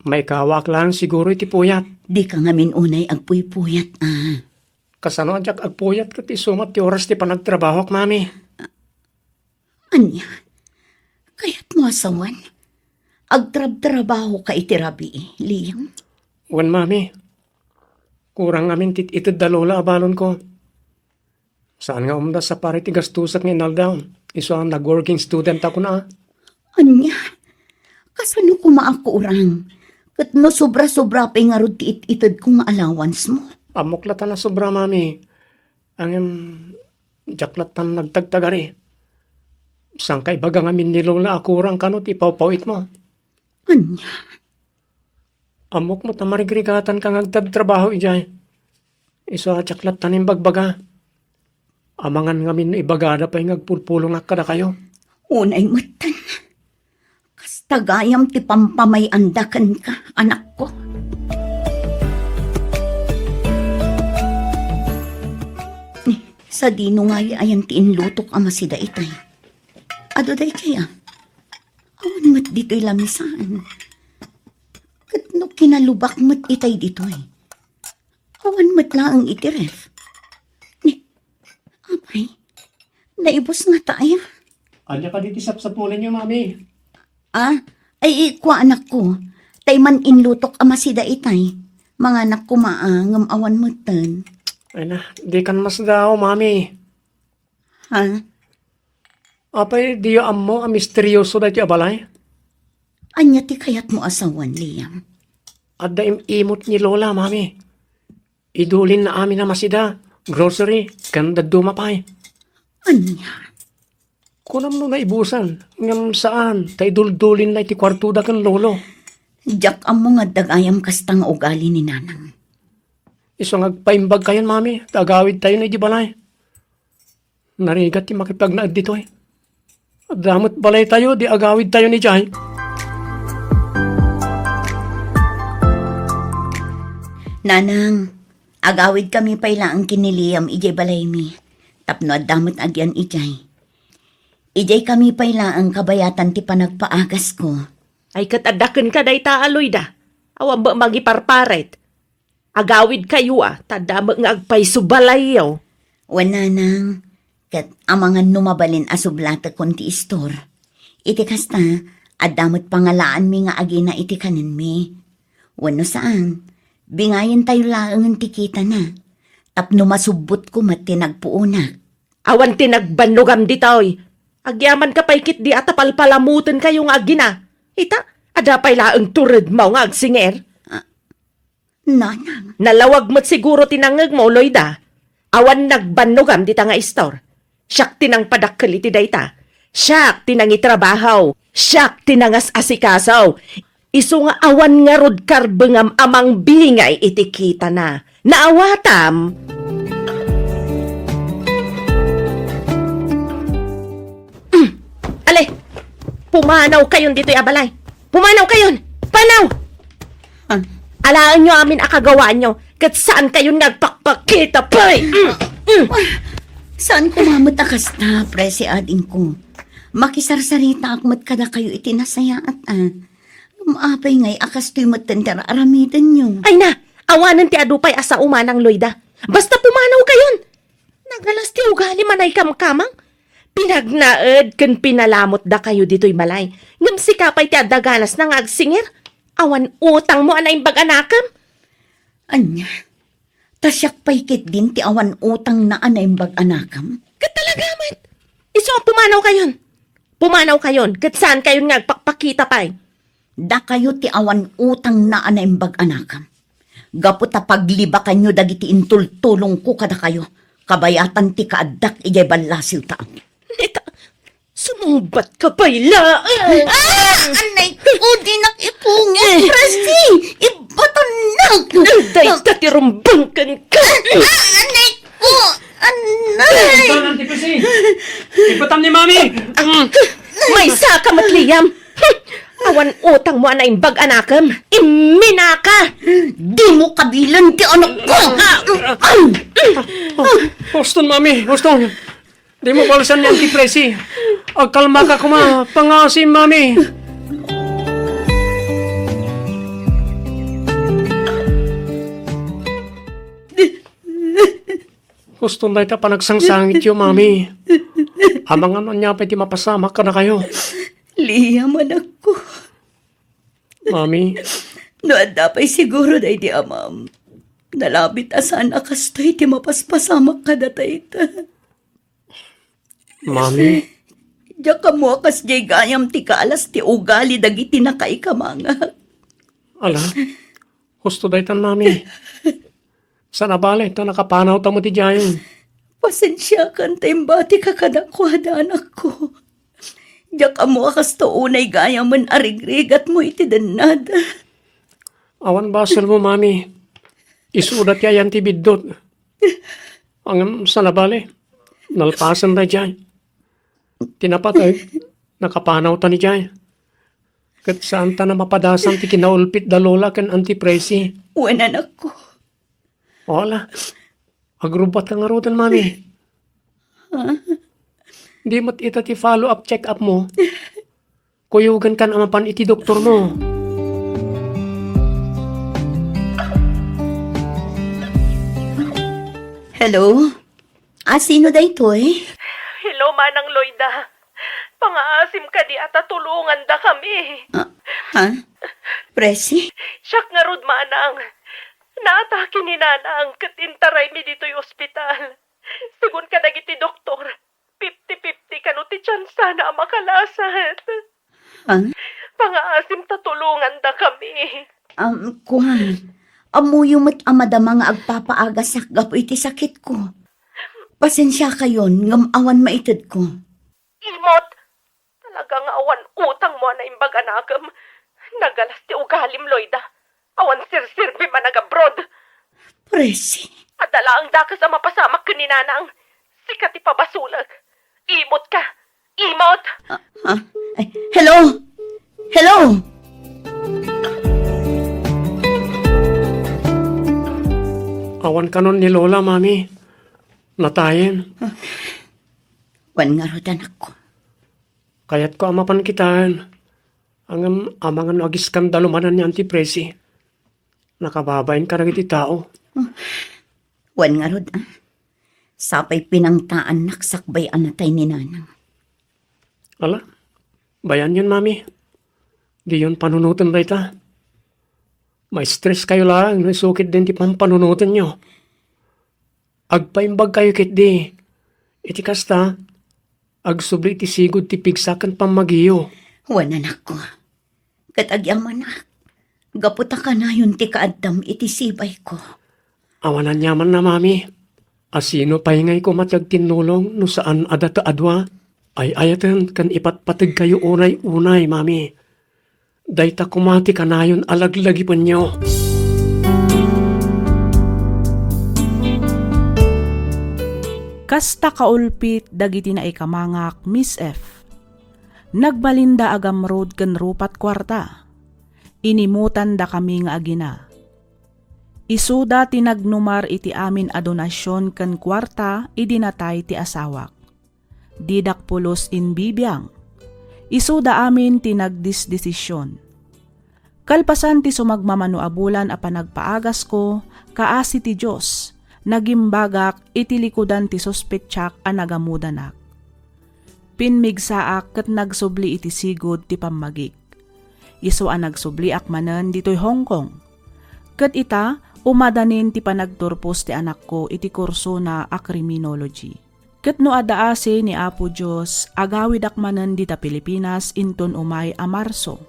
Maikawak lang siguro iti puyat. Dika ngamin unay agpuypuyat, a. Kasano a diak agpuyat ket isu met ti oras ti panagtrabahok, Mami? Ania? Kayatmo a sawen? Agtrabtrabahoka iti rabii, Liam? Wen, Mami. Kurang amin ti ited da Lola a balonko. Saan nga umdas a para iti gastusek nga inaldaw. Isu a nag-working student ako na. Ania? Kasano koma a kurang? Ket no sobra-sobra pay ngarud ti it-itedko nga allowance mo? Ammok latta a sobra, Mami. Ngem, diak latta nagtagtagari. Saan ka ibaga ngamin ni Lola a kurang kano ti pawpawitmo? Ania? Ammok met a marigrigatanka nga agtrabtrabaho idiay. Isu a diak latta imbagbaga. Amangan ngamin no ibagada pay nga agpulpulongak kadakayo. Unay metten. Kasta gayam ti pampamay-anda kenka, anakko. Ni, sadino ngay ayan ti inlutok a masida itay? Adu daytoy a. Awan met ditoy lamisaan. Ket no kinalubak met itay ditoy, awan met laeng iti ref. Ni, apay, naibus ngata aya? Ania kadi ti sapsapulenyo, Mami? Ah, ay, kua, anakko. Tay man inlutok a masida itay. Manganak koma a, ngem awan metten. Ay na, dikan masdaaw, Mami. Ha? Apay, diyo ammo a misterioso daytoy a balay? Ania ti kayatmo a sawen, Liam? Adda im-imot ni Lola, Mami. Idulinna amin a masida, grocery, ken dadduma pay. Ania? Kunam no naibusan, ngem saan, ta iduldulinna iti kuartoda ken Lolo. Diak ammo nga adda gayam kasta nga ugali ni Nanang. Isu nga agpaimbagkayon, Mami, ta agawidtayon idiay balay. Narigat ti makipagnaed ditoy. Adda met balaytayo, di agawidtayon idiay. Nanang, agawidkami pay laeng ken ni Liam idiay balaymi, tapno adda met agyan idiay. Idiaykami pay laeng kabayatan ti panagpaagasko. Ay, ket adda kenka dayta a Loida. Awan met mangiparparit. Agawidkayo a, ta adda met nga agpayso balayyo. Wen, Nanang, ket amangan no mabalin a sublatekon ti istor. Iti kasta, adda met pangalaanmi nga agina iti kanenmi. Wenno saan, bingayentayo laengen ti kitana, tapno masubbotko met ti nagpuonak. Awan ti nagbannogam ditoy. Agyamanka pay ketdi a ta palpalamotenkayo nga agina. Ita, adda pay laeng turedmo nga agsinger. Ah, Nanang. Nalawag met siguro ti nangngegmo, Loida. Awan nagbannogam dita nga istor. Siak ti nangpadakkel iti dayta. Siak ti nangitrabaho. Siak ti nangas-asikaso. Isu nga awan ngarud karbengam a mangbingay iti kitana. Naawatam? Mm. Ale, pumanawkayon ditoy a balay. Pumanawkayon! Panaw! Ah. Alaenyo amin a kagawaanyo, ket saankayon nga agpakpakita pay! Mm, mm. Saan ko mamet a kasta, Presi, adingko. Makisarsaritaak met kadakayo iti nasayaat, a. Ngem apay ngay a kastoy metten ti ar-aramidenyo? Ay na, awanen ti adu pay a sao, Manang Loida. Basta pumanawkayon! Nagalas ti ugalim a naikamkamang. Pinagnaed ken pinalamotdakayo ditoy balay. Ngem sika pay ti adda ganasna nga agsinger. Awan utangmo a naimbag a nakem. Ania? Ta siak pay ketdin ti awan utangna a naimbag a nakem? Ket talaga met. Isu a pumanawkayon. Pumanawkayon, ket saankayon nga agpakpakita pay. Dakayo ti awan utangna a naimbag a nakem. Gapu ta paglibakanyo dagiti intultulongko kadakayo, kabayatan ti kaaddak idiay ballasiwtaak. Neta, sumungbatka pay laeng. Ah! Anay ko, dinak ipungot, Presi! Ibatannak! Dayta ti rumbeng kenka! Ah, anay ko! Anay! Ibatam ni Mami! Maysaka met, Liam! Awan utangmo a naimbag a nakem! Imminaka! Dimo kabilen ti anakko! Huston, Mami! Huston! Dimo balsan ni Auntie Presi. Agkalmaka koma. Pangaasim, Mami. Huston dayta panagsangsangityo, Mami. Amangan ania pay ti mapasamak kadakayo. Liam, anakko. Mami. No adda pay siguro daydi amam, nalabit a saan a kastoy ti mapaspasamak kadata ita. Mami. Diak ammo a kasdiay gayam ti kaalas ti ugali dagiti nakaikamangak. Ala, husto daytan, Mami. Saan a bale, ta nakapanawta met idiayen. Pasensiakan ta imbatika kadakuada, anakko. Diak ammo a kasta unay gayamen a rigrigatmo iti dennad. Awan baselmo, Mami. Isuda ti ayan ti biddut. Ngem saan a bale, nalpasen daydiay. Ti napateg, nakapanawtan idiay. Ket saanta a mapadasan ti kinaulpit da Lola ken Auntie Presi. Wen, anakko. Wala. Agrubbatka ngaruden, Mami. Ha? Di met ita ti follow-up check-up mo. Kuyogankan a mapan iti doktormo. Hello? A, sino daytoy? Hello, Manang Loida. Pangaasim kadi a ta tulongandakami. Ah, ha? Presi? Siak ngarud, Manang. Naatake ni Nanang ket intaraymi ditoy ospital. Segun kadagiti doktor, fifty fifty kano ti tsansana a makalasat. Ha? Pangaasim ta tulongandakami. Um, kuan, ammoyo met a madama nga agpapaagasak gapu iti sakitko. Pasensiakayon, ngem awan maitedko. Imot! Talaga nga awan utangmo a naimbag a nakem. Nagalas ti ugalim, Loida. Awan serserbim a nagabrod. Presi. Adda laeng dakes a mapasamak ken ni Nanang. Sika ti pabasolek. Imot ka. Imot! Ah, ah. Ay, hello? Hello? Awan kanon ni Lola, Mami. Natayen. Wen ngarud, anakko. Kayatko a mapan kitaen. Ngem amangan no agiskandalo manen ni Auntie Presi. Nakababain kadagiti tao. Wen ngarud, ah. Sapay pinangtaannak sakbay a natay ni Nanang. Ala, bayanyon, Mami. Diyon panunoten dayta. Ma-stress kayo laeng no isu ketdin ti pampanunotenyo. Agpaimbag kayo ketdi. Iti kasta, agsubli iti sigud ti pigsa ken pammagiyo. Wen, anakko. Ket agyamanak, gapu ta kanayon ti kaaddam iti sibayko. Awan aniamanna, Mami. A sino pay ngay koma ti agtinnulong no saan a data a dua? Ay-ayaten ken ipatpateg kayo unay-unay, Mami. Dayta koma ti kanayon a laglagipenyo. Kasta kaulpit dagiti naikamangak, Miss F. Nagbalinda a gamrud ken rupat kuarta. Inimutandakami nga agina. Isuda ti nagnumar iti amin a donasion ken kuarta idi natay ti asawak. Didak pulos imbibiang. Isuda amin ti nagdisdesision. Kalpasan ti sumagmamano a bulan a panagpaagasko, kaasi ti Dios, nagimbagak iti likudan ti suspetsak a nagamudanak. Pimmigsaak ket nagsubli iti sigud ti pammagik. Isu a nagsubliak manen ditoy Hong Kong. Ket ita, umadanin ti panagturpos ti anakko iti kursona a criminology. Ket no adda asi ni Apo Dios, agawidak manen dita Pilipinas inton umay a Marso.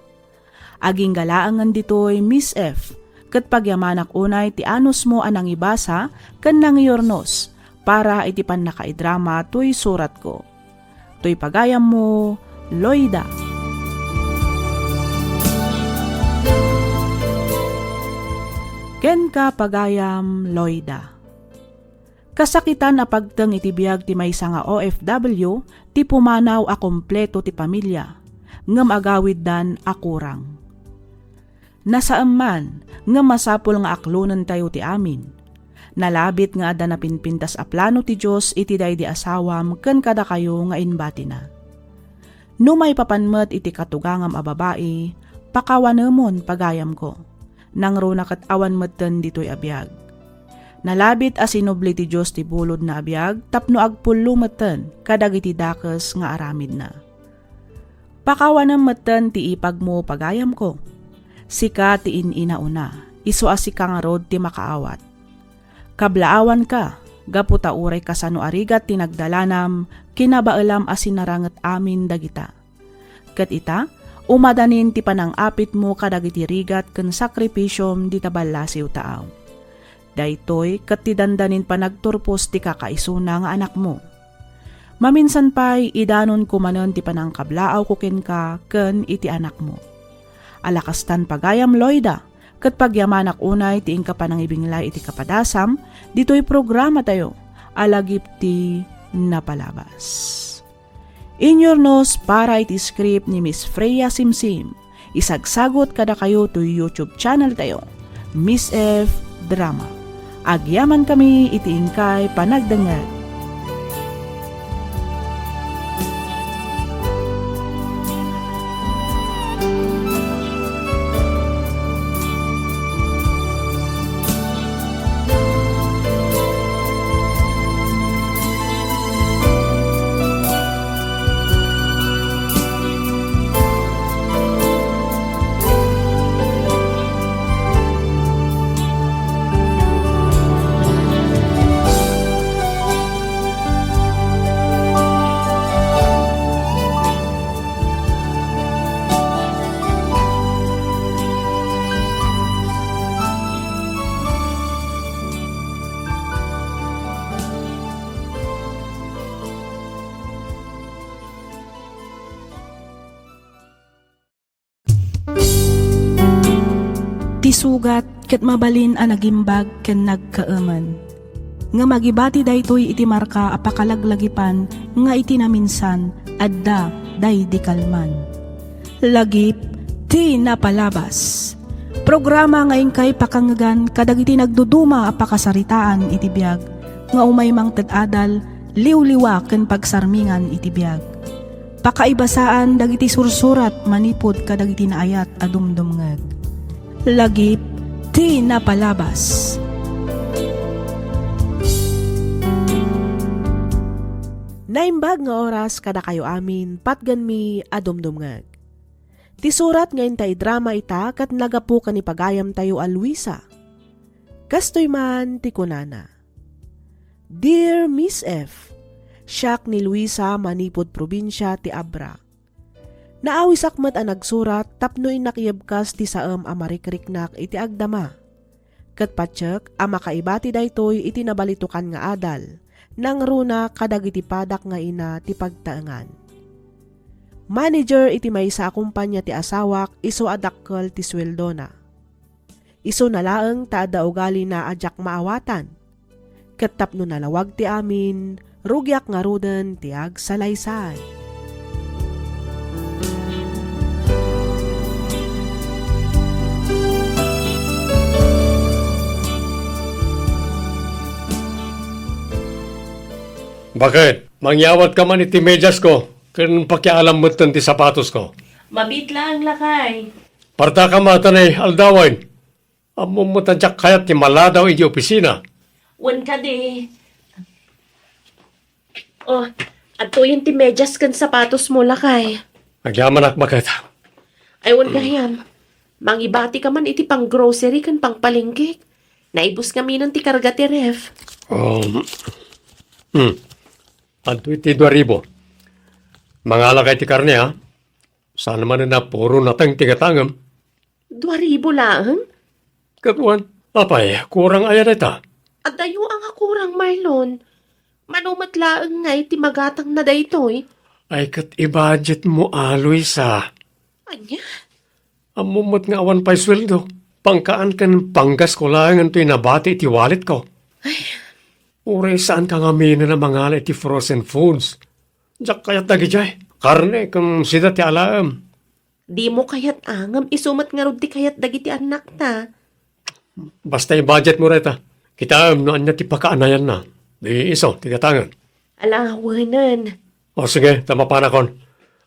Agingga laengen ditoy, Miss F, ket pagyamanak unay ti anusmo a nangibasa ken nangiurnos para iti pannakaidrama toy suratko. Toy pagayammo, Loida. Kenka, pagayam, Loida. Kasakitan a pagteng iti biag ti maysa nga O F W ti pumanaw a kompleto ti pamilia, ngem agawiddan a kurang. Nasaem man, ngem masapul nga aklonentayo ti amin. Nalabit nga adda napinpintas a plano ti Dios iti daydi asawam ken kadakayo nga imbatina. No maipapan met iti katugangam a babai, pakawanemon, pagayamko. Nangruna ket awan metten ditoy a biag. Nalabit a sinubli ti Dios ti bulodna a biag tapno agpullo metten kadagiti dakes nga aramidna. Pakawanem metten ti ipagmo, pagayamko. Sika ti in-ina una, isu a sika ngarud ti makaawat. Kablaawanka, gapu ta uray kasano a rigat ti nagdalanam, kinabaelam a sinaranget amin dagita. Ket ita, umadanin ti panang-apitmo kadagiti rigat ken sakripisiom dita ballasiw taaw. Daytoy ket ti dandanin panagturpos ti kakaisuna nga anakmo. Maminsan pay, idanonko manen ti panangkablaawko kenka ken iti anakmo. Ala kastan, pagayam Loida, ket pagyamanak unay ti inka panangibinglay iti kapadasam ditoy programatayo a Lagip ti Napalabas. Inyurnos para iti script ni Miss Freya Simsim. Isagsagut kadakayo toy YouTube channel tayo, Miss F Drama. Agyamankami iti inkay panagdengngeg. sugat ket mabalin a nagimbag ken nagkaemen. Ngem agibati daytoy iti marka a pakalaglagipan nga iti naminsan, adda daydi kalman. Lagip ti napalabas. Programa nga inkay pakangngegan kadagiti nagduduma a pakasaritaan iti biag nga umay mangted adal, liwliwa ken pagsarmingan iti biag. Pakaibasaan dagiti sursurat manipud kadagiti naayat a dumdumngeg. Lagip ti napalabas. Naimbag nga oras kadakayo amin, patgenmi a dumdumngeg. Ti surat nga inta idrama ita ket nagapu ken ni pagayamtayo a Luisa. Kastoy man ti kunana, "Dear Miss F, siak ni Luisa manipud probinsia ti Abra. Naawisak met a nagsurat tapno innak ibkas ti saem a marikriknak iti agdama. Ket patiek a makaibati daytoy iti nabalitokan nga adal, nangruna kadagiti padak nga ina ti pagtaengan. Manager iti maysa a kumpanya ti asawak, isu a dakkel ti sueldona. Isuna laeng ta adda ugalina a diak maawatan. Ket tapno nalawag ti amin, rugiak ngaruden ti agsalaysay." Baket, mangyawat ka man iti medias ko, ken pakialam metten ti sapatos ko. Mabiit laeng, lakay. Parta ka mata ni aldawen. Ammom met a diak kayat ti maladaw iti opisina. Wen kadi. Oh, adtoyen ti medias ken sapatos mo, lakay. Agyamanak, baket. Ay, wen gayam. Mangibati ka man iti pang-grocery ken pangpalengke. Naibus ngaminen ti karga ti ref. Um, hmm. Adtoy ti dua ribu. Mangala kay ti karne, ha? Saan manen a puro nateng ti gatangem? Dua ribu laeng? Ket wen, apay, kurang aya dayta? Adayo a nga kurang, Marlon. Mano met laeng ngay ti magatangna daytoy? Ay, ket i-budget mo, a, Luisa. Ania? Ammom met nga awan pay sueldo. Pangkaan ken panggasko laengen toy nabati iti walletko. Ay. Uray saan ka ngaminen a mangala iti frozen foods. Diak kayat dagidiay. Karne ken sida ti alaem. Dimo kayat a, ngem isu met ngarud ti kayat dagiti annakta. Basta i-budget mo dayta. Kitaem no ania ti pakaanayanna. Di isu ti gatangem. Ala, wenen. O sige, ta mapanakon.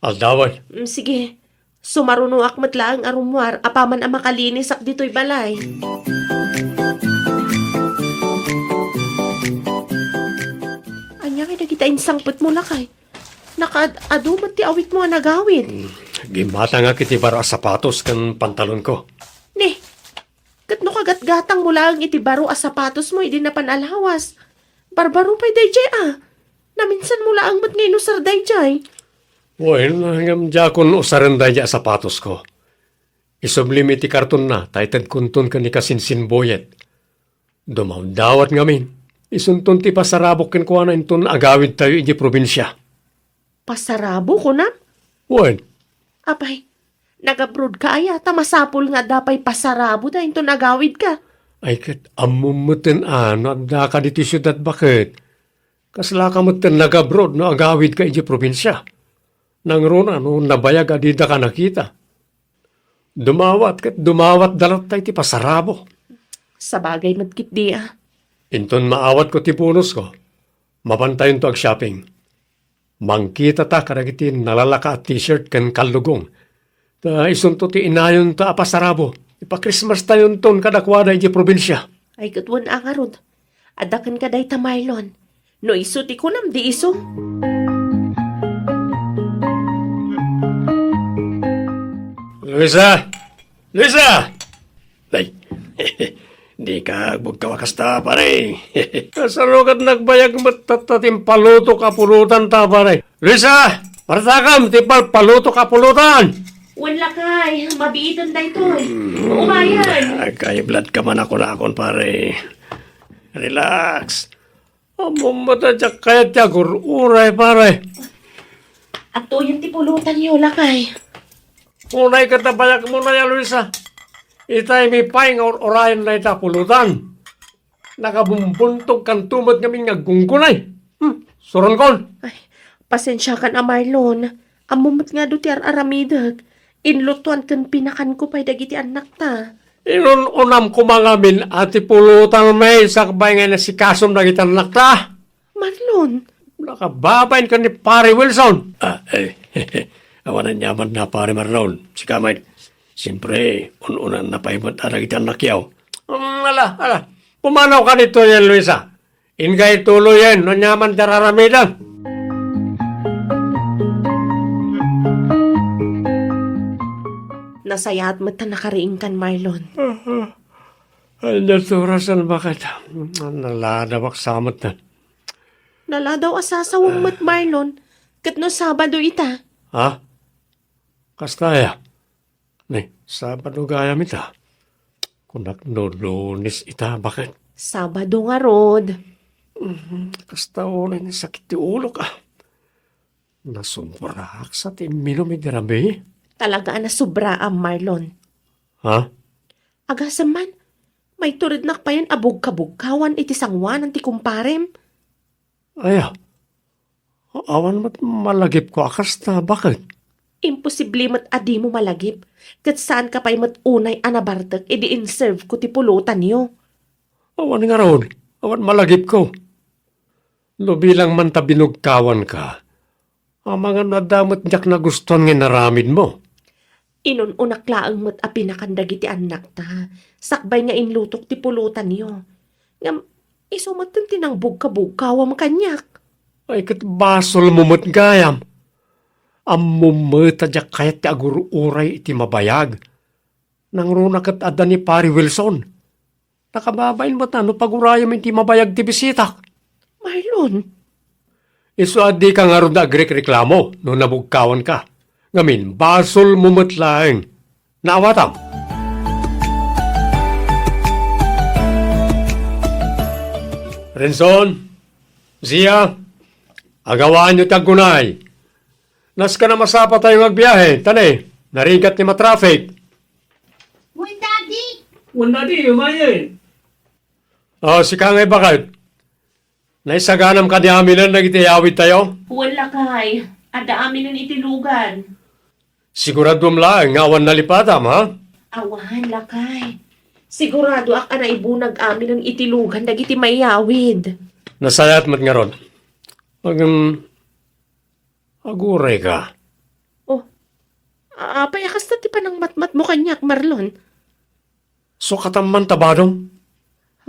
Aldawen. Mm, sige. Sumarunoak met laeng a rummuar apaman a makalinisak ditoy balay. Ania ngay dagita insangpet mo, lakay? Nakaad-adu met ti awit mo a nagawid. Hmm, gimmatangak iti baro a sapatos ken pantalonko. Ni, ket no kagatgatang mo laeng iti baro a sapatos mo idi napan a lawas, barbaro pay daydiay a. Naminsan mo laeng met nga inusar daydiay. Wen, ngem diakon usaren daydiay a sapatosko. Isublim iti kartonna, ta itedkonton ken ni kasinsinbuyet. Dumawdawat ngamin. Isunton ti pasarabok kenkuana inton agawidtayo iti probinsia. Pasarabo, kunam? Wen. Apay, nag-abroad ka aya, ta masapul nga adda pay pasaraboda inton agawidka. Ay, ket ammom meten a no addaka ditoy siudad baket. Kaslaka meten nag-abroad no agawidka idiay probinsia. Nangruna no nabayag a didaka nakita. Dumawat ket dumawatda latta iti pasarabo. Sabagay met ketdi a. Inton maawatko ti bonusko, mapantayonto ag-shopping. Mangkitata kadagiti nalalaka a t-shirt ken kallugong. Ta isunto ti inayonta a pasarabo. Ipa-Christmas-tayonton kadakuada idiay probinsia. Ay, ket wen a ngarud. Adda kenka dayta, Marlon. No isu ti kunam, di isu. Luisa! Luisa! Ay, di ka agbugkaw a kasta, pare. Kasano ket nagbayag met tatta ti impalutok a pulutan ta, pare? Luisa! Partakam ti palpalutok a pulutan! Wen lakay, mabiiten daytoy. Umayen. Agkaiblat ka man a kunakon, pare. Relax. Ammom met a diak kayat ti agur-uray, pare. Adtoyen ti pulutanyo, lakay. Unay ket nabayag mo na ya, Luisa. Itay mi pay nga ur-urayan dayta pulutan. Nakabumbuntogkanto met ngamin nga aggunggunay. Hmm, suronkon. Ay, pasensiakan a Marlon. Ammom met nga adu ti ar-aramidek. Inlutoan ken pinakanko pay dagiti annakta. Inun-unam koma ngamin a ti pulutan met sakbay nga inasikasom dagiti annakta. Marlon. Nakababain ken ni Pare Wilson. Ah, eh, awan aniamanna, Pare Marlon. Sika met. Siyempre, un-unanna pay met a dagiti annakyo. Mm, ala, ala. Pumanaw ka ditoyen, Luisa. Inka ituloyen no aniaman ti ar-aramidem. Nasayaat met ta nakariingkan, Marlon. Ay, naturas, ano, bakit? Naladawak sa met. Naladaw a sasawem met, Marlon. Ket no Sabado ita? Ha? Kasta aya? Ni, Sabado gayam ita. Kunak no Lunes ita, bakit? Sabado ngarud. Mhm, kasta unay ni sakit ti ulok, ah. Nasubraak sa ti imminum idi rabii. Talaga a nasubraam, Marlon. Ha? Agasem man, maiturednak payen a bugkabugkawan iti sangoanan ti kumparem. Aya, awan met malagipko a kasta, bakit? Imposible met a dimo malagip, ket saanka pay met unay a nabartek idi inserveko ti pulutanyo. Awan ngarud, awan malagipko. No bilang man ta binugkawanka, amangan no adda met diak nagustuan nga inaramidmo. Inun-unak laeng met a pinakan dagiti annakta, sakbay nga inlutok ti pulutanyo. Ngem, isu metten ti nangbugkabugkawam kaniak. Ay, ket basolmo met gayam. Ammom met a diak kayat ti agur-uray iti mabayag. Nangruna ket adda ni Pare Wilson. Nakababain met a no pagurayam iti mabayag ti bisitak. Marlon. Isu a dika ngarud a agrekreklamo no nabugkawanka. Ngamin, basolmo met laeng. Naawatam. Renson, Zia, agawaanyo ti aggunay. Nasken a masapatayo nga agbiahe, ta ne, narigat ni matraffic. Wen, Daddy! Wen, Daddy, umayen. O, sika ngay, bakit? Naisaganam kadi aminen dagiti iyawidtayo? Wen, lakay. Adda aminen iti lugan. Siguraduem laeng nga awan nalipatam, ha? Awan, lakay. Siguradoak a naibunag aminen iti lugan dagiti maiyawid. Nasayaat met ngarud. Ngem, agurayka. O, a-, apay a kasta ti panangmatmatmo kaniak, Marlon? Sukatam man ta badom.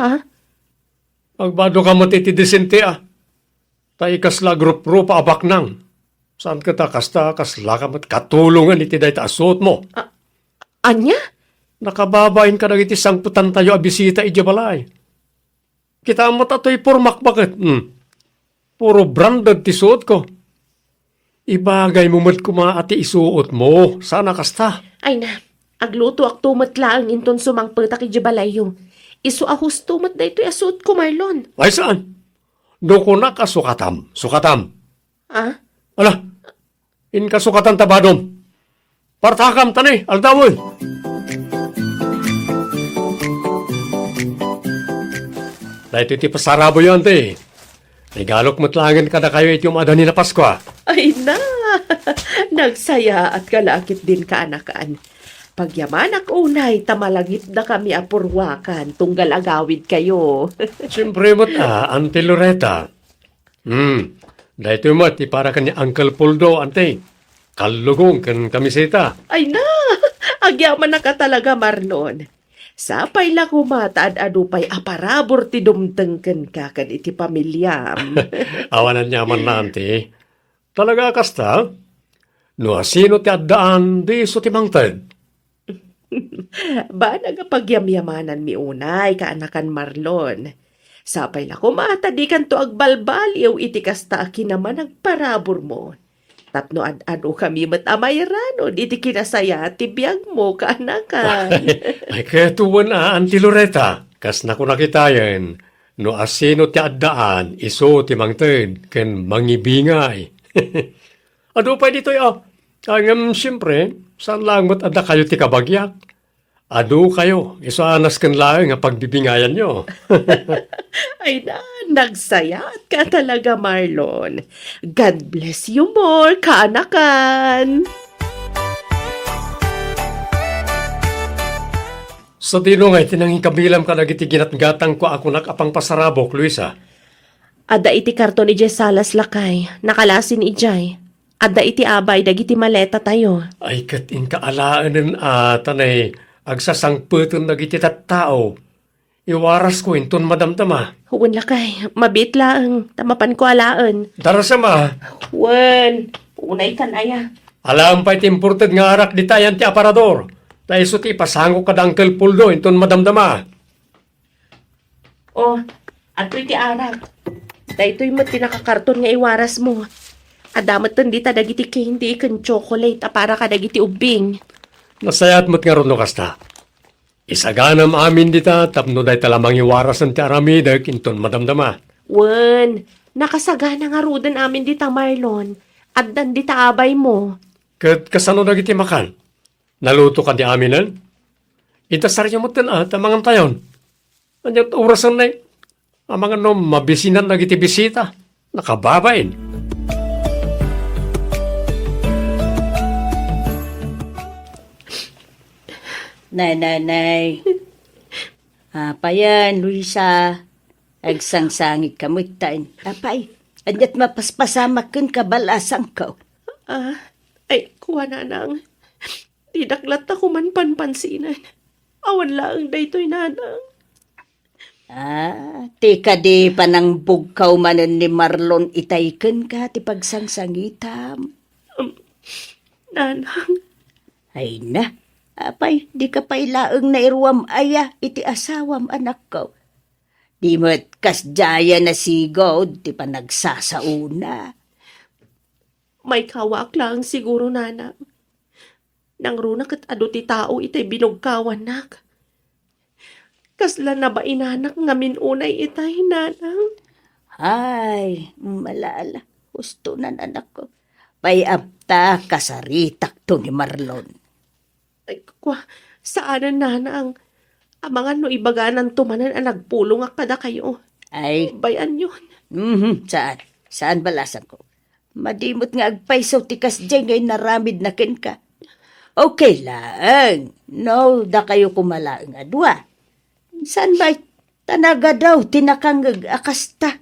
Ha? Agbado ka met iti disente, a. Ta ikasla agruprupa a baknang. Saan ket a kasta, kasla ka met katulongen iti dayta a suotmo. A-, ania? Nakababain kadagiti sangpetantayo a bisita idiay balay. Kitaem met a toy pormak, bakit? Hmm. Puro branded ti suotko. Ibagaymo met koma a ti isuotmo, saan a kasta. Ay na, aglutoakto met laeng inton sumangpetak idiay balayyo. Isu a husto met daytoy a suotko, Marlon. Ay, saan? No kunak a sukatam, sukatam. Ah? Ala, inka sukatan ta badom. Partakam, ta ne, aldawen. Daytoy ti pasaraboyo, anti. Regalok met laengen kadakayo iti um-adda ni na Paskua. Ay na! Nagsayaatka la ketdin, kaanakan. Pagyamanak unay ta malagipdakami a purwakan tunggal agawidkayo. Siempre met, a, Auntie Loretta. Hmm. Daytoy met ti para ken ni Uncle Poldo, anti. Kallugong ken kamiseta. Ay na! Agyamanak a talaga, Marlon. Sapay la koma ta ad-adu pay a parabur ti dumteng kenka ken iti pamiliam. Awan aniamanna, anti. Talaga a kasta? No asino ti addaan, di isu ti mangted. Banag a pagyamyamananmi unay, kaanakan Marlon. Sapay la koma ta dikanto agbalbaliw iti kasta a kinamanagparaburmo. Tapno ad-adukami met a mairanud iti kinasayaat ti biagmo, kaanakan. Ay, ket wen a, Auntie Loretta, kas nakunak itayen, no asino ti addaan, isu ti mangted ken mangibingay. Adu pay ditoy, a. Ngem, siempre, saan laeng met a dakayo ti kabagiak. Adu kayo, isu a nasken laeng a pagbibingayanyo. Ay na, nagsayaatka talaga, Marlon. God bless you more, kaanakan! Sadino nga iti nangikabilam kadagiti ginatgatangko a kunak a pangpasarabok, Luisa? Adda iti karton idiay salas, lakay. Nakalasin idiay. Adda iti abay dagiti maletatayo. Ay, ket inka alaenen a ta nay agsasangpeten dagiti tattao. Iwarasko inton madamdama. Wen, lakay, mabiit laeng, ta mapanko alaen. Darasem a. Wen, unay kan aya. Alaem pay ti imported nga arak dita yan ti aparador. Ta isu ti ipasango kada Uncle Poldo inton madamdama. Oh, adtoy ti arak. Daytoy met ti nakakarton nga iwarasmo. Adda metten dita dagiti candy ken chocolate a para kadagiti ubbing. Nasayaat met ngarud no kasta. Isaganam amin dita tapno dayta la mangiwarasen ti aramidek inton madamdama. Wen, nakasagana ngaruden amin dita, Marlon. Addan dita abaymo. Ket kasano dagiti makan? Naluto kadi aminen? Idasaryo metten a, ta mangantayon. Ania ti orasen nay? Amangan no mabisinan dagiti bisita. Nakababain. Nay, nay, nay. Apayen, Luisa. Agsangsangitka metten. Apay, ania ti mapaspasamak kenka, balasangko? Ah, ay, kua, nanang. Didak latta koma panpansinen. Awan laeng daytoy, nanang. Ah, ti kadi panangbugkaw manen ni Marlon itay kenka ti pagsangsangitam? Um, nanang. Ay na, apay, dika pay laeng nairuam aya iti asawam, anakko? Di met kasdiay a nasigud ti panagsasaona. Maikawaak laeng siguro, nanang. Nangruna ket adu ti tao itay binugkawannak. Kasla nabainanak ngamin unay itay, nanang. Ay, malala. Husto nan, anakko. Pay-apta, kasaritakto ni Marlon. Ay, kua, saanen, nanang. Amangan no ibagananto manen a nagpulongak kadakayo. Ay. Bay-anyon. Mhm, saan. Saan, balasangko. Madi met nga agpayso ti kasdiay nga inaramidna kenka. Okay laeng, no dakayo koma laeng a dua. Saan met, ta nagadaw ti nakangngeg a kasta.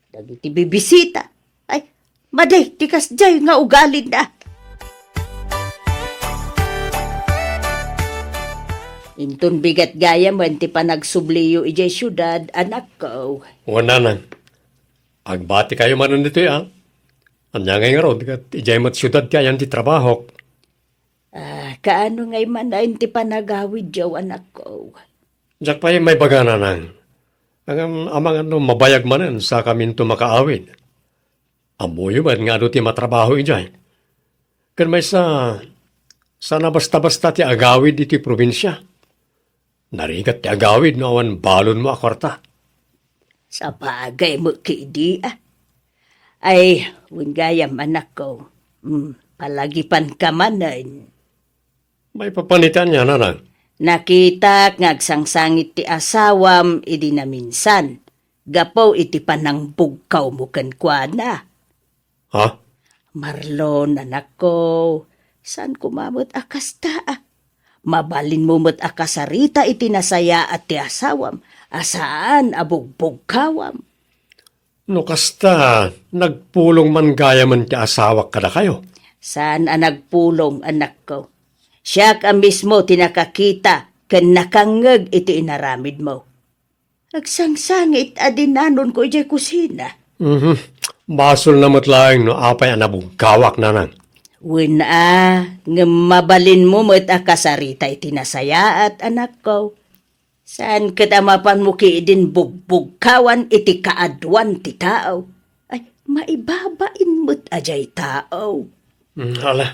Dagiti bibisita, ay, madi ti kasdiay nga ugalina. Inton bigat gayamen ti panagsubliyo idiay siudad, anakko. Wen, nanang. Agbatikayo manen ditoy, a? Ania ngay ngarud ket idiay met siudad ti ayan ti trabahok? Ah, kaano ngay manen ti panagawidyo, anakko? Diak pay maibaga, nanang. Ngem amangan no mabayag manen sakaminto makaawid. Ammoyo met nga adu ti matrabaho idiay. Ken maysa, saan a basta-basta ti agawid iti probinsia. Narigat ti agawid no awan balonmo a kuarta. Sabagay met ketdi, a. Ay, wen gayam, anakko. Mm, palagipanka manen. Maipapan iti ania, nanang? Nakitak nga agsangsangit ti asawam idi naminsan, gapu iti panangbugkawmo kenkuana. Ha? Marlon, anakko, saan koma met a kasta, a. Mabalinmo met a kasarita iti nasayaat ti asawam, a saan a bugbugkawam. No kasta, nagpulong man gayamen ti asawak kadakayo? Saan a nagpulong, anakko. Siak a mismo ti nakakita ken nakangngeg iti inaramidmo. Agsangsangit a dinanonko idiay kusina. Mhm. Basolna met laeng no apay a nabugkawak, nanang. Wen a, ngem mabalinmo met a kasarita iti nasayaat, anakko. Saan ket a mapanmo ketdin bugbugkawan iti kaaduan ti tao. Ay, maibabain met a diay tao. Mm, ala.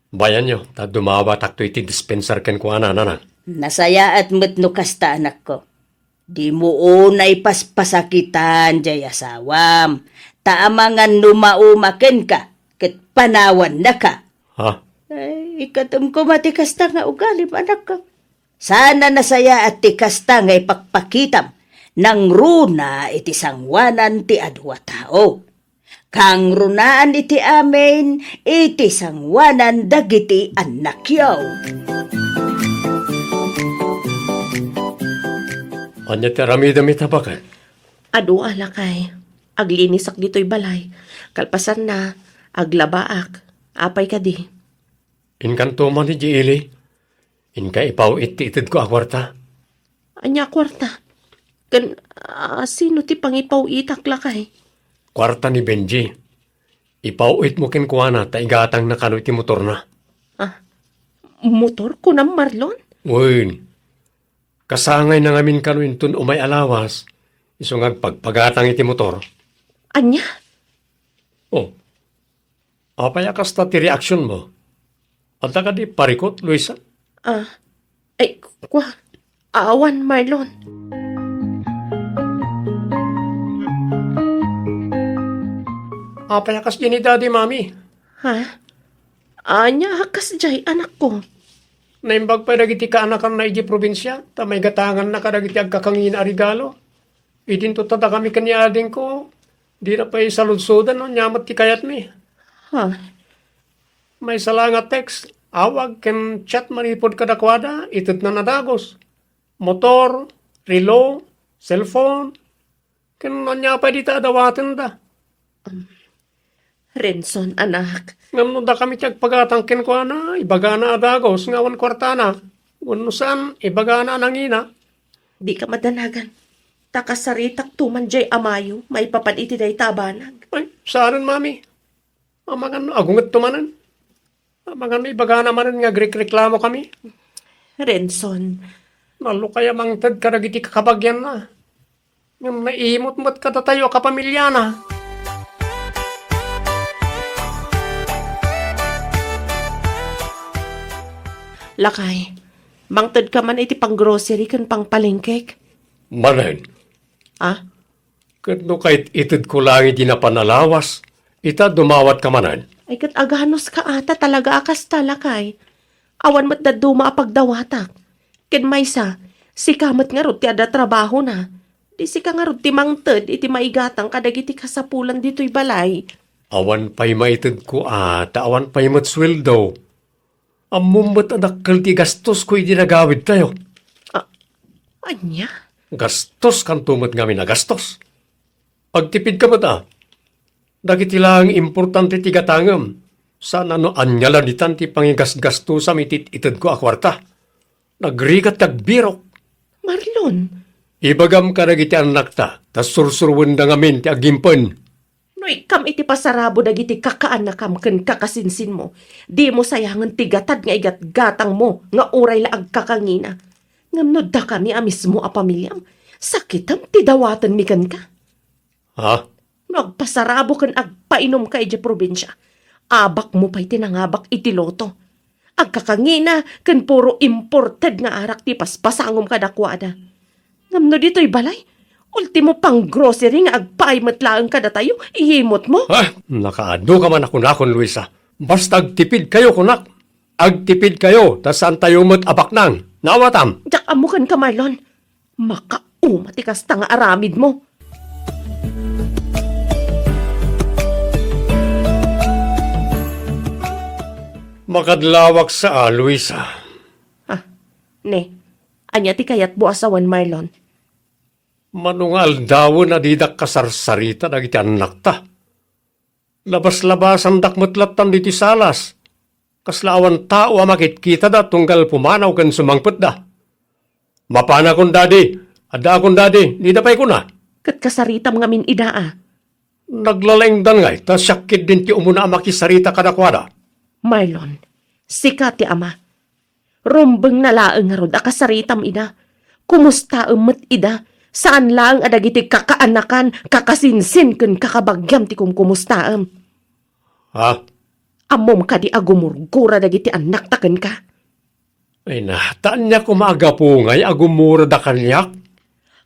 Bayanyo, ta dumawatakto iti dispensar kenkuana, nanang. Nasayaat met no kasta, anakko. Dimo unay paspasakitan diay asawam, ta amangan no mauma kenka, ket panawannaka. Ha? Ay, ikatem koma ti kasta nga ugalim, anakko. Saan a nasayaat ti kasta nga ipakpakitam, nangruna iti sangoanan ti adu a tao. Kangrunaan iti amin iti sangoanan dagiti annakyo. Ania ti aramidem ita, baket? Adu a, lakay. Aglinisak ditoy balay. Kalpasanna, aglabaak. Apay kadi? Inkanto man idiay ili. Inka ipaw-it ti itedko a kuarta. Ania a kuarta? Ken, ah, sino ti pangipaw-itak, lakay? Kuarta ni Benji. Ipaw-itmo kenkuana ta igatangna kano iti motorna. Ah, motor, kunam, Marlon? Wen. Kasangayna ngamin kano inton umay a lawas, isu nga agpagpagatang iti motor. Ania? Oh. Apay a kasta ti reaksionmo? Adda kadi parikut, Luisa? Ah, ay, kua, awan, Marlon. Apay a kasdi ni Daddy, Mami? Ha? Ania a kasdiay, anakko? Naimbag pay dagiti kaanakanna idiay probinsia, ta maigatanganna kadagiti agkakangina a regalo. Idinto ta dakami ken ni adingko, dina pay saludsodan no ania met ti kayatmi. Ha? Maysa la nga text, awag ken chat manipud kadakuada, itednan a dagus. Motor, relo, cellphone, ken ania pay dita a dawatenda. Renson, anak. Ngem no dakami ti agpagatang kenkuana, ibagana a dagus nga awan kuartana. Wenno saan, ibagana a nangina. Dika madanagan. Ta kasaritakto man diay a Mayo, maipapan iti dayta a banag. Ay, saanen, Mami. Amangan no agungetto manen. Amangan no ibagana manen nga agrekreklamokami. Renson. Nalukay a mangted kadagiti kakabagianna. Ngem naimot met kadatayo a kapamiliana. Lakay, mangtedka man iti panggrocery ken pangpalengkek? Manen. Ah? Ket no kait-itedko laeng iti napan a lawas, ita dumawatka manen? Ay, ket aganuska a ta talaga a kasta, lakay. Awan met dadduma a pagdawatak. Ken maysa, sika met ngarud ti adda trabahona. Di sika ngarud ti mangted iti maigatang kadagiti kasapulan ditoy balay. Awan pay maitedko a, ta awan pay met sueldo. Ammom met a dakkel ti gastosko idi nagawidtayo. A-, ania? Gastos kanto met ngamin a gastos. Agtipidka met a. Dagiti laeng importante ti gatangem. Saan a no ania la ditan ti pangigasgastusam iti itedko a kuarta. Nagrigat ti agbirok. Marlon. Ibagam kadagiti annakta, ta sursuruenda ngamin ti agimpen. No ikkam iti pasarabo dagiti kakaanakam ken kakasinsinmo, dimo sayangen ti gatad nga igatgatangmo nga uray la agkakangina. Ngem no dakami a mismo a pamiliam, sakitem ti dawatenmi kenka. Ha? No agpasarabo ken agpainumka idiay probinsia, abakmo pay ti nangabak iti loto. Agkakangina ken puro imported nga arak ti paspasangom kadakuada. Ngem no ditoy balay, ultimo panggrocery nga agpaay met laeng kadatayo, iyimotmo. Ah, nakaadu ka man a kunakon, Luisa. Basta agtipidkayo, kunak. Agtipidkayo, ta saantayo met a baknang. Naawatam? Diak ammo kenka, Marlon. Makauma ti kasta nga aramidmo. Makadlawak sa a, Luisa. Ah, ne, ania ti kayatmo a sawen, Marlon? Mano nga aldawen a didak kasarsarita dagiti annakta. Labas-labasandak met lattan ditoy salas. Kasla awan tao a makitkitada tunggal pumanaw ken sumangpetda. Mapanakon, Daddy. Addaakon, Daddy. Dida pay kuna. Ket kasaritam ngamin ida a. Naglalaingdan ngay, ta siak ketdin ti umuna a makisarita kadakuada. Marlon, sika ti ama. Rumbengna laeng ngarud a kasaritam ida. Kumustaem met ida. Saan laeng a dagiti kakaanakan, kakasinsin ken kakabagiam ti kumkumustaem. Ha? Ammom kadi a gumurgura dagiti annakta kenka? Ay na, ta ania koma a gapu ngay a gumurada kaniak?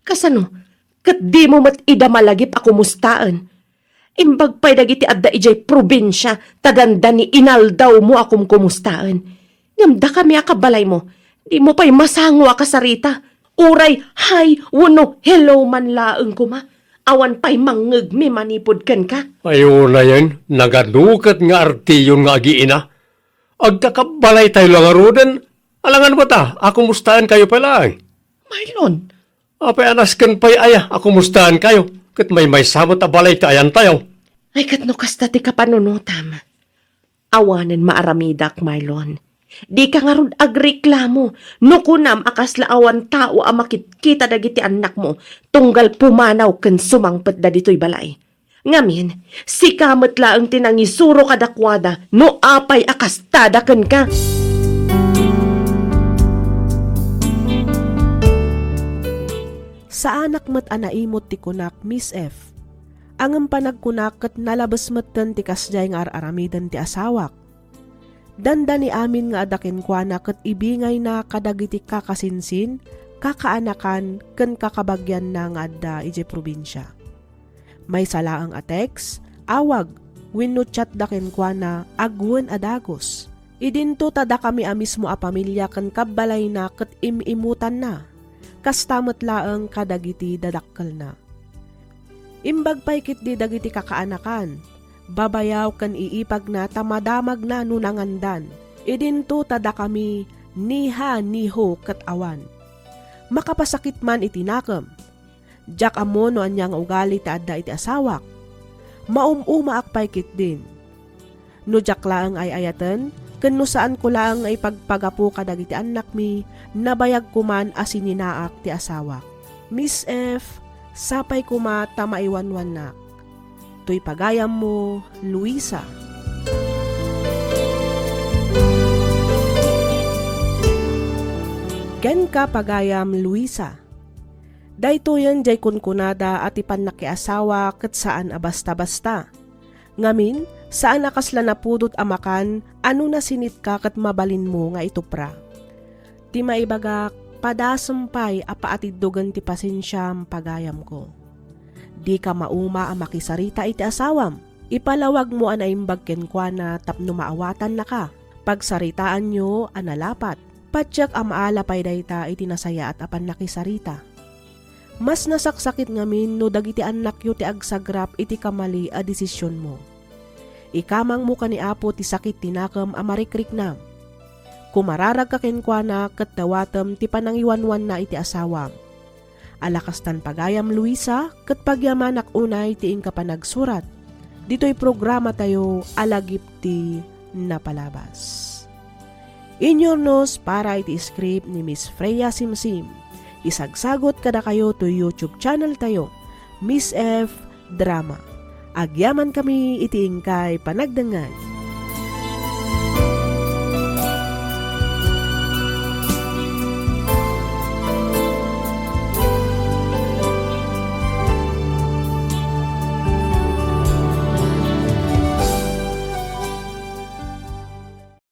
Kasano? Ket dimo met ida malagip a kumustaen? Imbag pay dagiti adda idiay probinsia ta dandani inaldawmo a kumkumustaen. Ngem dakami a kabalaymo, Dimo pay masango a kasarita. Uray hi wenno hello man laeng koma. Awan pay mangngegmi manipud kenka. Ay, unayen, nagadu ket nga artiyon nga agiina. Agkakabbalaytayo la ngaruden, alangan met a kumustaenkayo pay laeng. Marlon. Apay a nasken pay aya a kumustaenkayo, ket maymaysa met a balay ti ayantayo. Ay, ket no kasta ti kapanunotam, awanen maaramidak, Marlon. Dika ngarud agreklamo no kunam a kasla awan tao a makitkita dagiti annakmo tunggal pumanaw ken sumangpetda ditoy balay. Ngamin, sika met laeng ti nangisuro kadakuada no apay a kastada kenka. Saanak met a naimut ti kunak, Miss F. Ngem panagkunak ket nalabes metten ti kasdiay nga ar-aramiden ti asawak. Dandani amin nga adda kenkuana ket ibingayna kadagiti kakasinsin, kakaanakan, ken kakabagianna nga adda idiay probinsia. Maysa laeng a text, awag, wenno chatda kenkuana agwen a dagus. Idinto ta dakami a mismo a pamilia ken kabbalayna ket im-imutanna. Kasta met laeng kadagiti dadakkelna. Imbag pay ketdi dagiti kakaanakan, babayaw ken iipagna ta madamagna no nangandan. Idinto ta dakami ni ha ni ho ket awan. Makapasakit man iti nakem. Diak ammo no ania nga ugali ti adda iti asawak. Maum-umaak pay ketdin. No diak laeng ay-ayaten, ken no saanko laeng nga ipagpagapu kadagiti annakmi, nabayagko man a sininaak ti asawak. Miss F, sapay koma ta maiwanwannak. Toy pagayammo, Luisa. Kenka, pagayam Luisa. Daytoyen diay kunkunada a ti pannakiasawa ket saan a basta-basta. Ngamin, saan a kasla napudot a makan a no nasinitka ket mabalinmo nga itupra. Ti maibagak, padasem pay a paatiddogen ti pasensiam, pagayamko. Dika mauma a makisarita iti asawam. Ipalawagmo a naimbag kenkuana tapno maawatannaka. Pagsaritaanyo a nalapat. Patiek a maala pay dayta iti nasayaat a pannakisarita. Mas nasaksakit ngamin no dagiti annakyo ti agsagrap iti kamali a desisionmo. Ikamangmo ken ni Apo ti sakit ti nakem a marikriknam. Kumararagka kenkuana ket dawatem ti panangiwanwanna iti asawam. Ala kastan pagayam, Luisa, ket pagyamanak unay ti inka panagsurat ditoy programatayo a Lagip ti Napalabas. Inyurnos para iti script ni Miss Freya Simsim. Isagsagot kadakayo toy YouTube channel tayo, Miss F Drama. Agyamankami iti inkay panagdengngeg.